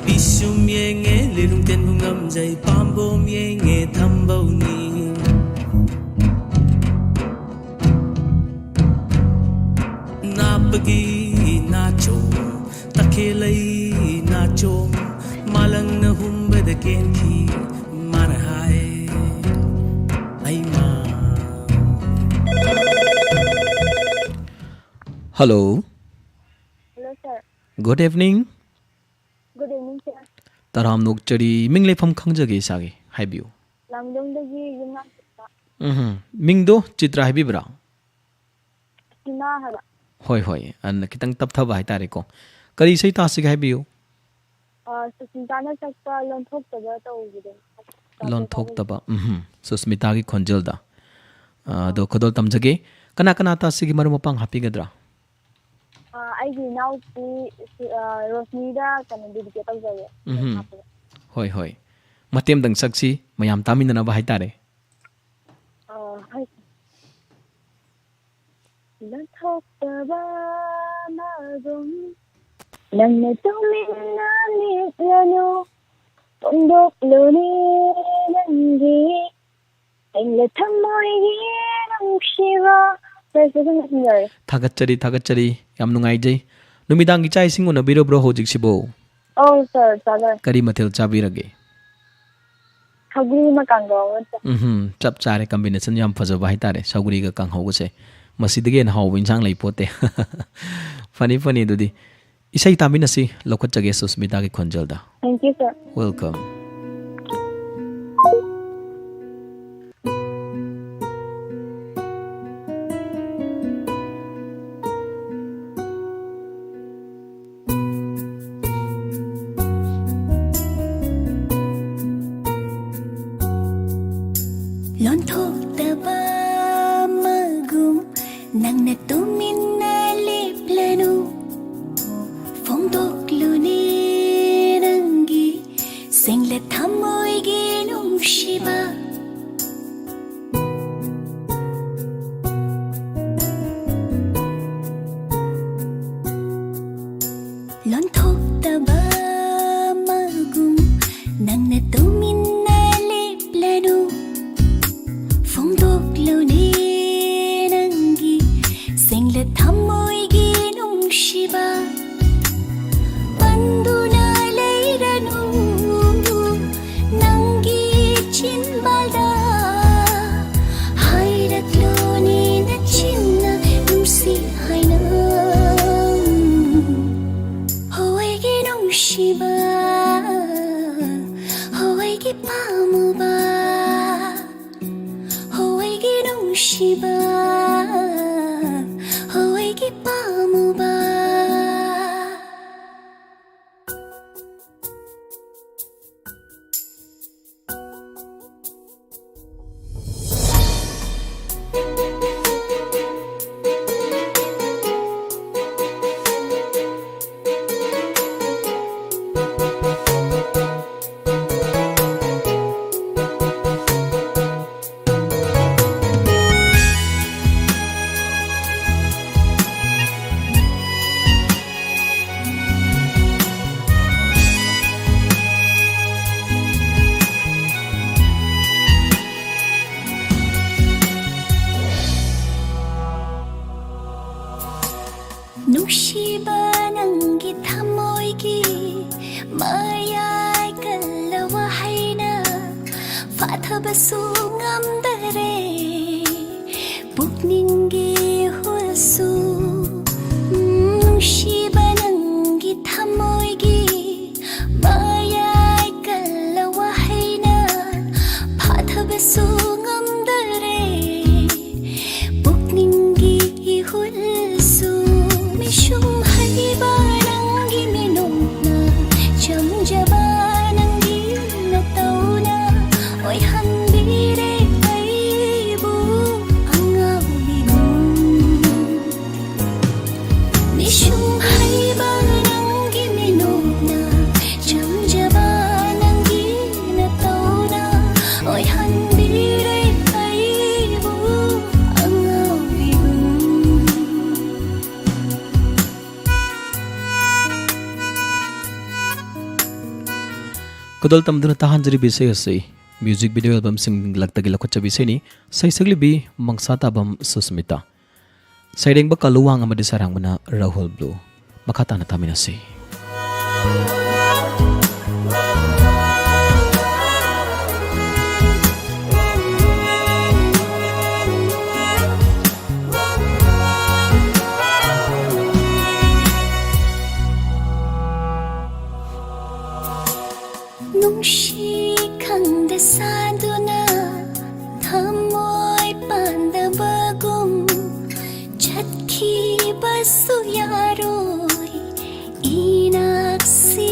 ꯄꯤꯁꯨꯝ ꯌꯦꯡꯉꯦ, ꯂꯤꯔꯨꯝ ꯇꯦꯟꯕ ꯉꯝꯖꯩ, ꯄꯥꯝꯕꯣꯝ ꯌꯦꯡꯉꯦ, ꯊꯝꯕꯧꯅꯤ꯫ ꯅꯥꯞꯄꯒꯤ ꯅꯥꯆꯣꯝ, ꯇꯈꯦꯜꯂꯩ ꯅꯥꯆꯣꯝ, ꯃꯥꯂꯪꯅ ꯍꯨꯝꯕꯗ ꯀꯦꯟꯈꯤ ꯃꯥꯅ ꯍꯥꯏ, ꯑꯩꯃ꯫ Hello. Hello, sir. Good evening. Good evening, sir. ꯇꯔꯥꯝꯅ ꯑꯣꯛꯆꯔꯤ꯫ ꯃꯤꯡ ꯂꯩꯐꯝ ꯈꯪꯖꯒꯦ ꯏꯁꯥꯒꯤ? ꯍꯥꯏꯕꯤꯌꯨ꯫ ꯂꯥꯡꯗꯣꯡꯗꯒꯤ ꯌꯨꯝꯅꯥꯝ ꯆꯤꯇ꯭ꯔ꯫ ꯎꯝꯍꯨꯝ꯫ ꯃꯤꯡꯗꯣ ꯆꯤꯇ꯭ꯔ ꯍꯥꯏꯕꯤꯕ꯭ꯔꯥ? ꯁꯤꯃꯥ ꯍꯥꯏꯕ꯫ ꯍꯣꯏ, ꯍꯣꯏ꯫ ꯑꯟ-, ꯈꯤꯇꯪ ꯇꯞꯊꯕ ꯍꯥꯏꯇꯥꯔꯦꯀꯣ꯫ ꯀꯔꯤ ꯏꯁꯩ ꯇꯥꯁꯤꯒꯦ ꯍꯥꯏꯕꯤꯌꯨ? ꯑ, ꯁꯨꯁꯃꯤꯇꯥꯅ ꯁꯛꯄ ꯂꯣꯟꯊꯣꯛꯇꯕ ꯇꯧꯕꯗꯣ꯫ ꯂꯣꯟꯊꯣꯛꯇꯕ꯫ ꯎꯝꯍꯨꯝ꯫ ꯁꯨꯁꯃꯤꯇꯥꯒꯤ ꯈꯣꯟꯖꯦꯜꯗ꯫ ꯑ, ꯑꯗꯣ ꯈꯨꯗꯣꯜ ꯇꯝꯖꯒꯦ꯫ ꯀꯅꯥ ꯀꯅꯥ ꯇꯥꯁꯤꯒꯦ, ꯃꯔꯨꯞ ꯃꯄꯥꯡ ꯍꯥꯞꯄꯤꯒꯗ꯭ꯔꯥ? ꯑ, ꯑꯩꯒꯤ ꯏꯅꯥꯎꯄꯤ, ꯁꯤ-, ꯑ, ꯔꯣꯁꯅꯤꯗ ꯀꯩꯅꯣ dedicate ꯇꯧꯖꯒꯦ꯫ ꯎꯝꯍꯨꯝ꯫ ꯍꯥꯞꯄꯒ꯫ ꯍꯣꯏ, ꯍꯣꯏ꯫ ꯃꯇꯦꯛ ꯑꯃꯇꯪ ꯁꯛꯁꯤ, ꯃꯌꯥꯝ ꯇꯥꯃꯤꯟꯅꯅꯕ ꯍꯥꯏꯇꯥꯔꯦ꯫ ꯑ, ꯍꯣꯏ꯫ ꯂꯣꯟꯊꯣꯛꯇꯕ ꯃꯒꯨꯝ ꯅꯪꯅ ꯇꯨꯃꯤꯟꯅ ꯅꯤꯛꯂꯅꯨ, ꯐꯣꯡꯗꯣꯛꯂꯨꯅꯦ꯫ ꯅꯪꯒꯤ ꯑꯩꯅ ꯊꯃꯣꯏꯒꯤ ꯅꯨꯡꯁꯤꯕ꯫ ꯁꯥꯔ, ꯁꯤꯗ ꯑꯗꯨꯝ ꯂꯣꯏꯔꯦ꯫ ꯊꯥꯒꯠꯆꯔꯤ, ꯊꯥꯒꯠꯆꯔꯤ꯫ ꯌꯥꯝ ꯅꯨꯡꯉꯥꯏꯖꯩ꯫ ꯅꯨꯃꯤꯗꯥꯡꯒꯤ ꯆꯥꯛ ꯏꯁꯤꯡ ꯎꯅꯕꯤꯔꯕ꯭ꯔꯣ ꯍꯧꯖꯤꯛꯁꯤꯕꯨ? ꯑꯧ, ꯁꯥꯔ, ꯆꯥꯖꯔꯦ꯫ ꯀꯔꯤ ꯃꯊꯦꯜ ꯆꯥꯕꯤꯔꯒꯦ? ꯁꯧꯒ꯭ꯔꯤ ꯑꯃ ꯀꯥꯡꯒꯧ ꯑꯃ ꯆꯥꯏ꯫ ꯎꯝꯍꯨꯝ, ꯆꯞ ꯆꯥꯔꯦ, combination ꯌꯥꯝ ꯐꯖꯕ ꯍꯥꯏꯇꯥꯔꯦ, ꯁꯧꯒ꯭ꯔꯤꯒ ꯀꯥꯡꯍꯧꯒꯁꯦ꯫ ꯃꯁꯤꯗꯒꯤ ꯍꯦꯟꯅ ꯍꯥꯎꯕ ꯏꯟꯁꯥꯡ ꯂꯩ ꯄꯣꯠꯇꯦ꯫ ꯐꯅꯤ, ꯐꯅꯤ, ꯑꯗꯨꯗꯤ ꯏꯁꯩ ꯇꯥꯃꯤꯟꯅꯁꯤ, ꯂꯧꯈꯠꯆꯒꯦ ꯁꯨꯁꯃꯤꯇꯥꯒꯤ ꯈꯣꯟꯖꯦꯜꯗ꯫ Thank you, sir. Welcome. ꯂꯣꯟꯊꯣꯛꯇꯕ ꯑꯃꯒꯨꯝ ꯅꯪꯅ ꯇꯨꯃꯤꯟꯅ ꯂꯦꯞꯂꯅꯨ꯫ ꯐꯣꯡꯗꯣꯛꯂꯨꯅꯦ ꯅꯪꯒꯤ ꯁꯦꯡꯂ ꯅꯨꯡꯁꯤꯕ ꯅꯪꯒꯤ ꯊꯃꯣꯏꯒꯤ ꯃꯌꯥꯏ ꯀꯜꯂ ꯋꯥꯍꯩꯅ ꯐꯥꯊꯕꯁꯨ ꯉꯝꯗꯔꯦ ꯄꯨꯛꯅꯤꯡꯒꯤ ꯍꯨꯜꯁꯨ꯫ ꯎꯝ, ꯅꯨꯡꯁꯤꯕ ꯅꯪꯒꯤ ꯊꯃꯣꯏꯒꯤ ꯃꯌꯥꯏ ꯀꯜꯂ ꯋꯥꯍꯩꯅ ꯐꯥꯊꯕꯁꯨ ꯉꯝꯗꯔꯦ ꯄꯨꯛꯅꯤꯡꯒꯤ ꯏꯍꯨꯜꯁꯨ꯫ ꯃꯤꯁꯨꯝ ꯍꯩꯕ ꯅꯪꯒꯤ ꯃꯤꯅꯣꯛꯅ ꯆꯝꯖꯕ ꯅꯪꯒꯤ ꯅꯇꯧꯅ ꯑꯣꯏꯍꯟꯕꯤꯔꯦ ꯑꯩꯕꯨ ꯑꯉꯥꯎꯕꯤꯒꯨꯝ꯫ ꯃꯤꯁꯨꯝ ꯍꯩꯕ ꯅꯪꯒꯤ ꯃꯤꯅꯣꯛꯅ ꯆꯝꯖꯕ ꯅꯪꯒꯤ ꯅꯇꯧꯅ ꯑꯣꯏꯍꯟꯕꯤꯔꯦ ꯑꯩꯕꯨ ꯑꯉꯥꯎꯕꯤꯒꯨꯝ꯫ ꯈꯨꯗꯣꯜ ꯇꯝꯗꯨꯅ ꯇꯥꯍꯟꯖꯔꯤꯕ ꯏꯁꯩ ꯑꯁꯤ ꯃ꯭ꯌꯨꯖꯤꯛ ꯚꯤꯗꯤꯑꯣ ꯑꯦꯜꯕꯝꯁꯤꯡ ꯂꯛꯇꯒꯤ ꯂꯧꯈꯠꯆꯕ ꯏꯁꯩꯅꯤ꯫ ꯁꯩꯁꯛꯂꯤꯕꯤ ꯃꯪꯁꯥ ꯇꯥꯕꯝ ꯁꯨꯁꯃꯤꯇꯥ꯫ ꯁꯩꯔꯦꯡꯕ ꯀꯥꯂꯨꯋꯥꯡ ꯑꯃꯗꯤ ꯁꯩꯔꯥꯡꯕꯅ ꯔꯥꯍꯨꯜ ꯕ꯭ꯂꯨ꯫ ꯃꯈꯥ ꯇꯥꯅ ꯇꯥꯃꯤꯟꯅꯁꯤ꯫ ꯅꯨꯡꯁꯤ ꯈꯪꯗ ꯁꯥꯗꯨꯅ ꯊꯃꯣꯏ ꯄꯥꯟꯗꯕꯒꯨꯝ ꯆꯠꯈꯤꯕꯁꯨ ꯌꯥꯔꯣꯏ ꯏꯅꯥꯛꯁꯤ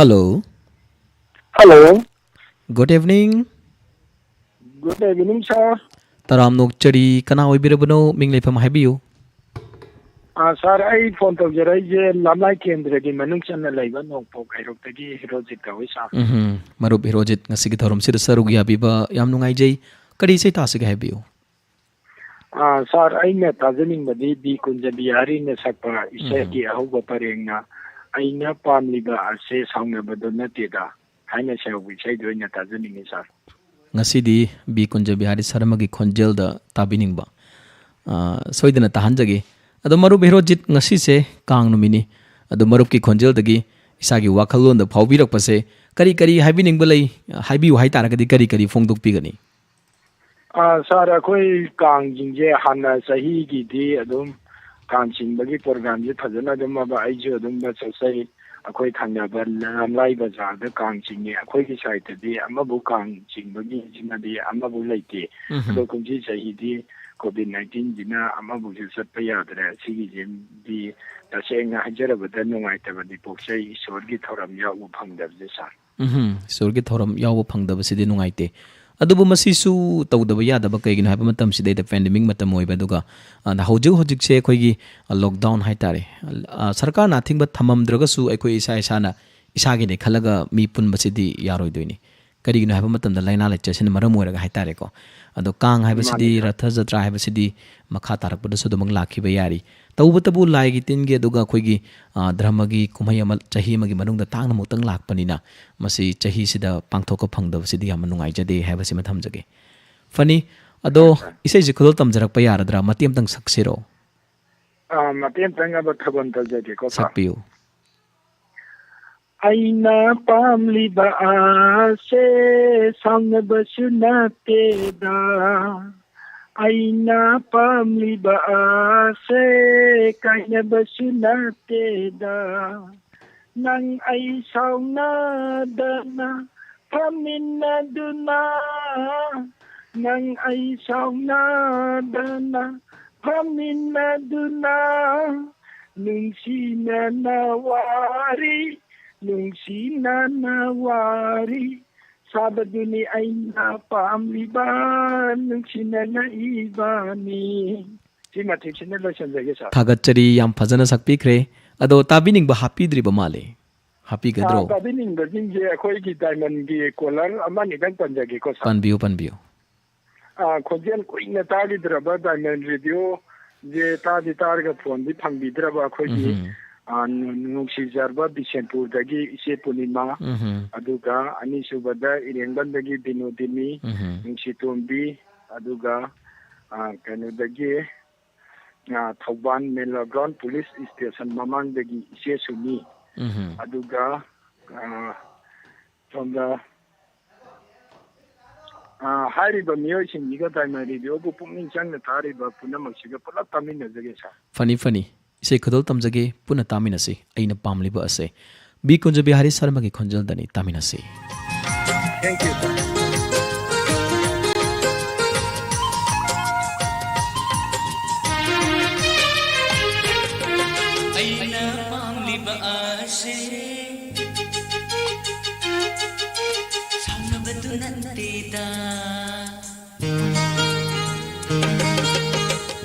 Hello. Hello. Good evening. Good evening, sir. ꯇꯔꯥꯝꯅ ꯑꯣꯛꯆꯔꯤ꯫ ꯀꯅꯥ ꯑꯣꯏꯕꯤꯔꯕꯅꯣ? ꯃꯤꯡ, ꯂꯩꯐꯝ ꯍꯥꯏꯕꯤꯌꯨ꯫ ꯑꯥ, sir, ꯑꯩ phone ꯇꯧꯖꯔꯛꯏꯁꯦ ꯂꯝꯂꯥꯏ ꯀꯦꯟꯗ꯭ꯔꯒꯤ ꯃꯅꯨꯡ ꯆꯟꯅ ꯂꯩꯕ ꯅꯣꯡꯄꯣꯛ ꯍꯩꯔꯣꯛꯇꯒꯤ ꯍꯤꯔꯣꯖꯤꯠ ꯀꯧꯏ, sir꯫ ꯎꯝꯍꯨꯝ꯫ ꯃꯔꯨꯞ ꯍꯤꯔꯣꯖꯤꯠ, ꯉꯁꯤꯒꯤ ꯊꯧꯔꯝꯁꯤꯗ ꯁꯔꯨꯛ ꯌꯥꯕꯤꯕ ꯌꯥꯝ ꯅꯨꯡꯉꯥꯏꯖꯩ꯫ ꯀꯔꯤ ꯏꯁꯩ ꯇꯥꯁꯤꯒꯦ ꯍꯥꯏꯕꯤꯌꯨ꯫ ꯑꯥ, sir, ꯑꯩꯅ ꯇꯥꯖꯅꯤꯡꯕꯗꯤ ꯕꯤ ꯀꯨꯟꯖ ꯕꯤꯍꯥꯔꯤꯅ ꯁꯛꯄ ꯏꯁꯩꯒꯤ ꯎꯝ꯫ ꯑꯍꯧꯕ ꯄꯔꯦꯡꯅ "ꯑꯩꯅ ꯄꯥꯝꯂꯤꯕ ꯑꯁꯦ ꯁꯥꯎꯅꯕꯗꯣ ꯅꯠꯇꯦꯗ" ꯍꯥꯏꯅ ꯁꯧꯕ ꯏꯁꯩꯗꯣ ꯑꯣꯏꯅ ꯇꯥꯖꯅꯤꯡꯉꯤ, sir꯫ ꯉꯁꯤꯗꯤ ꯕꯤ ꯀꯨꯟꯖ ꯕꯤꯍꯥꯔꯤ ꯁꯔꯃꯒꯤ ꯈꯣꯟꯖꯦꯜꯗ ꯇꯥꯕꯤꯅꯤꯡꯕ꯫ ꯑꯥ, ꯁꯣꯏꯗꯅ ꯇꯥꯍꯟꯖꯒꯦ꯫ ꯑꯗꯣ ꯃꯔꯨꯞ ꯍꯤꯔꯣꯖꯤꯠ, ꯉꯁꯤꯁꯦ ꯀꯥꯡ ꯅꯨꯃꯤꯠꯅꯤ꯫ ꯑꯗꯣ ꯃꯔꯨꯞꯀꯤ ꯈꯣꯟꯖꯦꯜꯗꯒꯤ ꯏꯁꯥꯒꯤ ꯋꯥꯈꯜꯂꯣꯟꯗ ꯐꯥꯎꯕꯤꯔꯛꯄꯁꯦ ꯀꯔꯤ ꯀꯔꯤ ꯍꯥꯏꯕꯤꯅꯤꯡꯕ ꯂꯩ? ꯍꯥꯏꯕꯤꯌꯨ ꯍꯥꯏꯇꯥꯔꯒꯗꯤ ꯀꯔꯤ ꯀꯔꯤ ꯐꯣꯡꯗꯣꯛꯄꯤꯒꯅꯤ? ꯑꯥ, sir, ꯑꯩꯈꯣꯏ ꯀꯥꯡꯁꯤꯡꯁꯦ ꯍꯥꯟꯅ ꯆꯍꯤꯒꯤꯗꯤ ꯑꯗꯨꯝ ꯀꯥꯡ ꯆꯤꯡꯕꯒꯤ programꯁꯦ ꯐꯖꯅ ꯑꯗꯨꯝ ꯑꯃ ꯑꯩꯁꯨ ꯑꯗꯨꯝ ꯆꯠꯆꯩ꯫ ꯑꯩꯈꯣꯏ ꯊꯪꯅꯕ ꯂꯝꯂꯥꯏ ꯕꯖꯥꯔꯗ ꯀꯥꯡ ꯆꯤꯡꯉꯦ꯫ ꯑꯩꯈꯣꯏꯒꯤ sideꯇꯗꯤ ꯑꯃꯕꯨ ꯀꯥꯡ ꯆꯤꯡꯕꯒꯤꯁꯤꯃꯗꯤ ꯑꯃꯕꯨ ꯂꯩꯇꯦ꯫ ꯎꯝꯍꯨꯝ꯫ ꯑꯗꯣ ꯀꯨꯝꯁꯤ ꯆꯍꯤꯗꯤ COVID nineteenꯁꯤꯅ ꯑꯃꯕꯨꯁꯨ ꯆꯠꯄ ꯌꯥꯗ꯭ꯔꯦ꯫ ꯁꯤꯒꯤꯁꯤꯗꯤ ꯇꯁꯦꯡꯅ ꯍꯥꯏꯖꯔꯕꯗ ꯅꯨꯡꯉꯥꯏꯇꯕꯗꯤ ꯄꯣꯛꯆꯩ, ꯏꯁꯣꯔꯒꯤ ꯊꯧꯔꯝ ꯌꯥꯎꯕ ꯐꯪꯗꯕꯁꯦ, sir꯫ ꯎꯝꯍꯨꯝ, ꯏꯁꯣꯔꯒꯤ ꯊꯧꯔꯝ ꯌꯥꯎꯕ ꯐꯪꯗꯕꯁꯤꯗꯤ ꯅꯨꯡꯉꯥꯏꯇꯦ꯫ ꯑꯗꯨꯕꯨ ꯃꯁꯤꯁꯨ ꯇꯧꯗꯕ ꯌꯥꯗꯕ, ꯀꯩꯒꯤꯅꯣ ꯍꯥꯏꯕ ꯃꯇꯝꯁꯤꯗ pandemic ꯃꯇꯝ ꯑꯣꯏꯕ, ꯑꯗꯨꯒ, ꯑ, ꯍꯧꯖꯤꯛ ꯍꯧꯖꯤꯛꯁꯦ ꯑꯩꯈꯣꯏꯒꯤ, ꯑ, lockdown ꯍꯥꯏꯇꯥꯔꯦ꯫ ꯑ, ꯁꯔꯀꯥꯔꯅ ꯑꯊꯤꯡꯕ ꯊꯝꯃꯝꯗ꯭ꯔꯒꯁꯨ ꯑꯩꯈꯣꯏ ꯏꯁꯥ ꯏꯁꯥꯅ ꯏꯁꯥꯒꯤꯅꯦ ꯈꯜꯂꯒ ꯃꯤ ꯄꯨꯟꯕꯁꯤꯗꯤ ꯌꯥꯔꯣꯏꯗꯣꯏꯅꯤ꯫ ꯀꯔꯤꯒꯤꯅꯣ ꯍꯥꯏꯕ ꯃꯇꯝꯗ ꯂꯥꯏꯅꯥ ꯂꯥꯏꯆꯠꯁꯤꯅ ꯃꯔꯝ ꯑꯣꯏꯔꯒ ꯍꯥꯏꯇꯥꯔꯦꯀꯣ꯫ ꯑꯗꯣ ꯀꯥꯡ ꯍꯥꯏꯕꯁꯤꯗꯤ, ꯃꯥꯅꯤ, sir꯫ ꯔꯊ ꯖꯇ꯭ꯔꯥ ꯍꯥꯏꯕꯁꯤꯗꯤ ꯃꯈꯥ ꯇꯥꯔꯛꯄꯗꯁꯨ ꯑꯗꯨꯃꯛ ꯂꯥꯛꯈꯤꯕ ꯌꯥꯔꯤ꯫ ꯇꯧꯕꯇꯕꯨ ꯂꯥꯏꯒꯤ ꯇꯤꯟꯒꯤ ꯑꯗꯨꯒ ꯑꯩꯈꯣꯏꯒꯤ, ꯑ, ꯙꯔꯃꯒꯤ ꯀꯨꯝꯍꯩ ꯑꯃ ꯆꯍꯤ ꯑꯃꯒꯤ ꯃꯅꯨꯡꯗ ꯇꯥꯡꯅ ꯑꯃꯨꯛꯇꯪ ꯂꯥꯛꯄꯅꯤꯅ ꯃꯁꯤ ꯆꯍꯤꯁꯤꯗ ꯄꯥꯡꯊꯣꯛꯄ ꯐꯪꯗꯕꯁꯤꯗꯤ ꯌꯥꯝꯅ ꯅꯨꯡꯉꯥꯏꯖꯗꯦ ꯍꯥꯏꯕꯁꯤꯃ ꯊꯝꯖꯒꯦ꯫ ꯐꯅꯤ, ꯑꯗꯣ ꯍꯣꯏ, sir꯫ ꯏꯁꯩꯁꯦ ꯈꯨꯗꯣꯜ ꯇꯝꯖꯔꯛꯄ ꯌꯥꯔꯗ꯭ꯔꯥ? ꯃꯇꯦꯛ ꯑꯃꯇꯪ ꯁꯛꯁꯤꯔꯣ? ꯑꯥ, ꯃꯇꯦꯛ ꯑꯃꯇꯪ ꯑꯃ ꯊꯧꯒꯜ ꯇꯧꯖꯒꯦꯀꯣ, sir꯫ ꯁꯛꯄꯤꯌꯨ꯫ ꯑꯩꯅ ꯄꯥꯝꯂꯤꯕ ꯑꯁꯦ ꯁꯥꯎꯅꯕꯁꯨ ꯅꯠꯇꯦꯗ꯫ ꯑꯩꯅ ꯄꯥꯝꯂꯤꯕ ꯑꯁꯦ ꯀꯥꯏꯅꯕꯁꯨ ꯅꯠꯇꯦꯗ꯫ ꯅꯪ ꯑꯩ ꯁꯥꯎꯅꯗꯅ ꯐꯝꯃꯤꯟꯅꯗꯨꯅ, ꯅꯪ ꯑꯩ ꯁꯥꯎꯅꯗꯅ ꯐꯝꯃꯤꯟꯅꯗꯨꯅ, ꯅꯨꯡꯁꯤꯅꯅ ꯋꯥꯔꯤ ꯅꯨꯡꯁꯤꯅꯅ ꯋꯥꯔꯤ ꯁꯥꯕꯗꯨꯅꯤ ꯑꯩꯅ ꯄꯥꯝꯂꯤꯕ, ꯅꯨꯡꯁꯤꯅꯅ ꯏꯕꯅꯤ꯫ ꯁꯤ ꯃꯇꯤꯛꯁꯤꯅ ꯂꯣꯏꯁꯤꯟꯖꯒꯦ, ꯁꯥꯔ꯫ ꯊꯥꯒꯠꯆꯔꯤ, ꯌꯥꯝ ꯐꯖꯅ ꯁꯛꯄꯤꯈ꯭ꯔꯦ꯫ ꯑꯗꯣ ꯇꯥꯕꯤꯅꯤꯡꯕ ꯍꯥꯞꯄꯤꯗ꯭ꯔꯤꯕ ꯃꯥꯜꯂꯦ, ꯍꯥꯞꯄꯤꯒꯗ꯭ꯔꯣ? ꯑꯥ, ꯇꯥꯕꯤꯅꯤꯡꯕꯁꯤꯡꯁꯦ ꯑꯩꯈꯣꯏꯒꯤ ꯗꯥꯏꯃꯟꯒꯤ ꯀꯣꯂꯔ ꯑꯃꯅꯤꯗꯪ ꯄꯟꯖꯒꯦꯀꯣ, ꯁꯥꯔ꯫ ꯄꯟꯕꯤꯌꯨ, ꯄꯟꯕꯤꯌꯨ꯫ ꯑꯥ, ꯈꯣꯟꯖꯦꯜ ꯀꯨꯏꯅ ꯇꯥꯈꯤꯗ꯭ꯔꯕ ꯗꯥꯏꯃꯟ ꯔꯦꯗꯤꯑꯣꯁꯦ ꯇꯥꯗꯤ ꯇꯥꯔꯒ ꯐꯣꯟꯗꯤ ꯐꯪꯕꯤꯗ꯭ꯔꯕ ꯑꯩꯈꯣꯏꯒꯤ, ꯎꯝꯍꯨꯝ꯫ ꯑꯥ, ꯅꯨ-, ꯅꯨꯡꯁꯤꯖꯔꯕ ꯕꯤꯁꯦꯟꯄꯨꯔꯗꯒꯤ ꯏꯆꯦ ꯄꯨꯔꯅꯤꯃꯥ, ꯎꯝꯍꯨꯝ꯫ ꯑꯗꯨꯒ ꯑꯅꯤꯁꯨꯕꯗ ꯏꯔꯦꯡꯕꯝꯗꯒꯤ ꯕꯤꯅꯣꯗꯤꯅꯤ, ꯎꯝꯍꯨꯝ꯫ ꯅꯨꯡꯁꯤꯇꯣꯝꯕꯤ, ꯑꯗꯨꯒ, ꯑꯥ, ꯀꯩꯅꯣꯗꯒꯤ, ꯑꯥ, ꯊꯧꯕꯥꯜ ꯃꯦꯂꯥ ꯒ꯭ꯔꯥꯎꯟ ꯄꯨꯂꯤꯁ ꯏꯁꯇꯦꯁꯟ ꯃꯃꯥꯡꯗꯒꯤ ꯏꯆꯦ ꯁꯨꯃꯤ, ꯎꯝꯍꯨꯝ꯫ ꯑꯗꯨꯒ, ꯑꯥ, ꯁꯣꯝꯗ, ꯑꯥ, ꯍꯥꯏꯔꯤꯕ ꯃꯤꯑꯣꯏꯁꯤꯡꯁꯤꯒ ꯗꯥꯏꯃꯟ ꯔꯦꯗꯤꯑꯣꯕꯨ ꯄꯨꯛꯅꯤꯡ ꯆꯪꯅ ꯊꯥꯔꯤꯕ ꯄꯨꯝꯅꯃꯛꯁꯤꯒ ꯄꯨꯂꯞ ꯇꯥꯃꯤꯟꯅꯖꯒꯦ, ꯁꯥꯔ꯫ ꯐꯅꯤ, ꯐꯅꯤ꯫ ꯏꯁꯩ ꯈꯨꯗꯣꯜ ꯇꯝꯖꯒꯦ, ꯄꯨꯟꯅ ꯇꯥꯃꯤꯟꯅꯁꯤ꯫ ꯑꯩꯅ ꯄꯥꯝꯂꯤꯕ ꯑꯁꯦ꯫ B Kunjabihari ꯁꯔꯃꯒꯤ ꯈꯣꯟꯖꯦꯜꯗꯅꯤ, ꯇꯥꯃꯤꯟꯅꯁꯤ꯫ Thank you, sir. ꯑꯩꯅ ꯄꯥꯝꯂꯤꯕ ꯑꯁꯦ ꯁꯥꯎꯅꯕꯗꯨ ꯅꯠꯇꯦꯗ꯫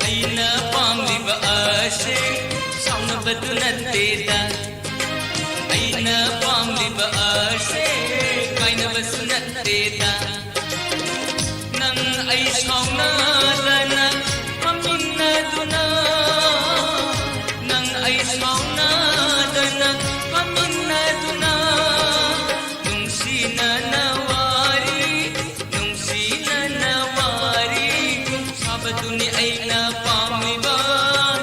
ꯑꯩꯅ ꯄꯥꯝꯂꯤꯕ ꯑꯁꯦ ꯁꯥꯎꯅꯕꯗꯨ ꯅꯠꯇꯦꯗ꯫ ꯑꯩꯅ ꯄꯥꯝꯂꯤꯕ ꯑꯁꯦ ꯀꯥꯏꯅꯕꯁꯨ ꯅꯠꯇꯦꯗ꯫ ꯅꯪ ꯑꯩ ꯁꯥꯎꯅꯗꯅ ꯐꯝꯃꯤꯟꯅꯗꯨꯅ, ꯅꯪ ꯑꯩ ꯁꯥꯎꯅꯗꯅ ꯐꯝꯃꯤꯟꯅꯗꯨꯅ, ꯅꯨꯡꯁꯤꯅꯅ ꯋꯥꯔꯤ, ꯅꯨꯡꯁꯤꯅꯅ ꯋꯥꯔꯤ ꯁꯥꯕꯗꯨꯅꯤ ꯑꯩꯅ ꯄꯥꯝꯂꯤꯕ,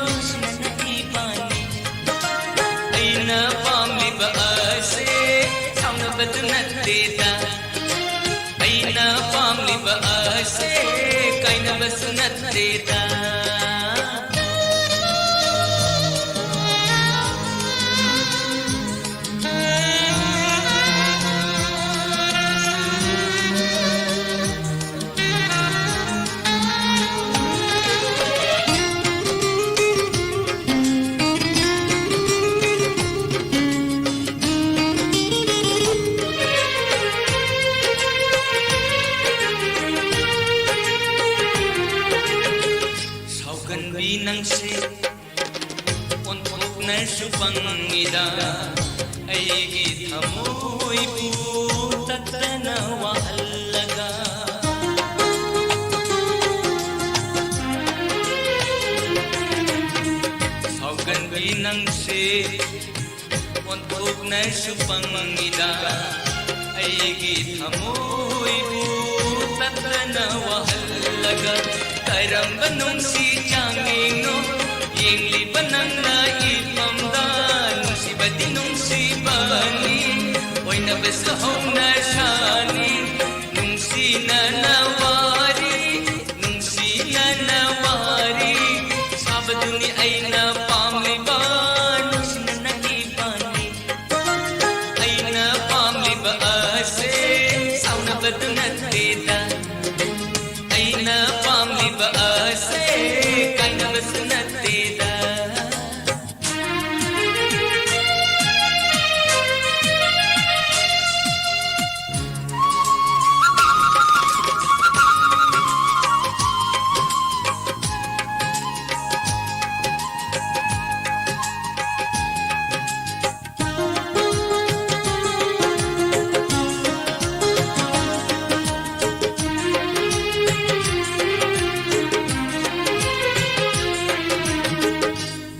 ꯅꯨꯡꯁꯤꯅꯅ ꯏꯕꯥꯅꯤ꯫ ꯑꯩꯅ ꯄꯥꯝꯂꯤꯕ ꯑꯁꯦ ꯁꯥꯎꯅꯕꯗꯨ ꯅꯠꯇꯦꯗ꯫ ꯑꯩꯅ ꯄꯥꯝꯂꯤꯕ ꯑꯁꯦ ꯀꯥꯏꯅꯕꯁꯨ ꯅꯠꯇꯦꯗ꯫ ꯄꯪꯉꯤꯗ ꯑꯩꯒꯤ ꯊꯃꯣꯏꯕꯨ ꯇꯠꯇꯅ ꯋꯥꯍꯜꯂꯒ꯫ ꯁꯥꯎꯒꯟꯕꯤ ꯅꯪꯁꯦ ꯑꯣꯟꯊꯣꯛꯅꯁꯨ ꯄꯪꯉꯤꯗ ꯑꯩꯒꯤ ꯊꯃꯣꯏꯕꯨ ꯇꯠꯇꯅ ꯋꯥꯍꯜꯂꯒ꯫ ꯀꯔꯝꯕ ꯅꯨꯡꯁꯤ ꯆꯥꯡꯌꯦꯡꯅꯣ ꯌꯦꯡꯂꯤꯕ ꯅꯪꯅ ꯏꯄꯝꯗ? ꯅꯨꯡꯁꯤꯕꯗꯤ ꯅꯨꯡꯁꯤꯕꯅꯤ, ꯑꯣꯏꯅꯕꯁꯨ ꯍꯧꯅ ꯁꯥꯅꯤ꯫ ꯅꯨꯡꯁꯤꯅꯅ ꯋꯥꯔꯤ, ꯅꯨꯡꯁꯤꯅꯅ ꯋꯥꯔꯤ ꯁꯥꯕꯗꯨꯅꯤ ꯑꯩꯅ ꯄꯥꯝꯂꯤꯕ꯫ ꯅꯨꯡꯁꯤꯅꯅ ꯏꯕꯥꯅꯤ꯫ ꯑꯩꯅ ꯄꯥꯝꯂꯤꯕ ꯑꯁꯦ ꯁꯥꯎꯅꯕꯗꯨ ꯅꯠꯇꯦꯗ꯫ ꯑꯩꯅ ꯄꯥꯝꯂꯤꯕ ꯑꯁꯦ ꯀꯥꯏꯅꯕꯁꯨ ꯅꯠꯇꯦꯗ꯫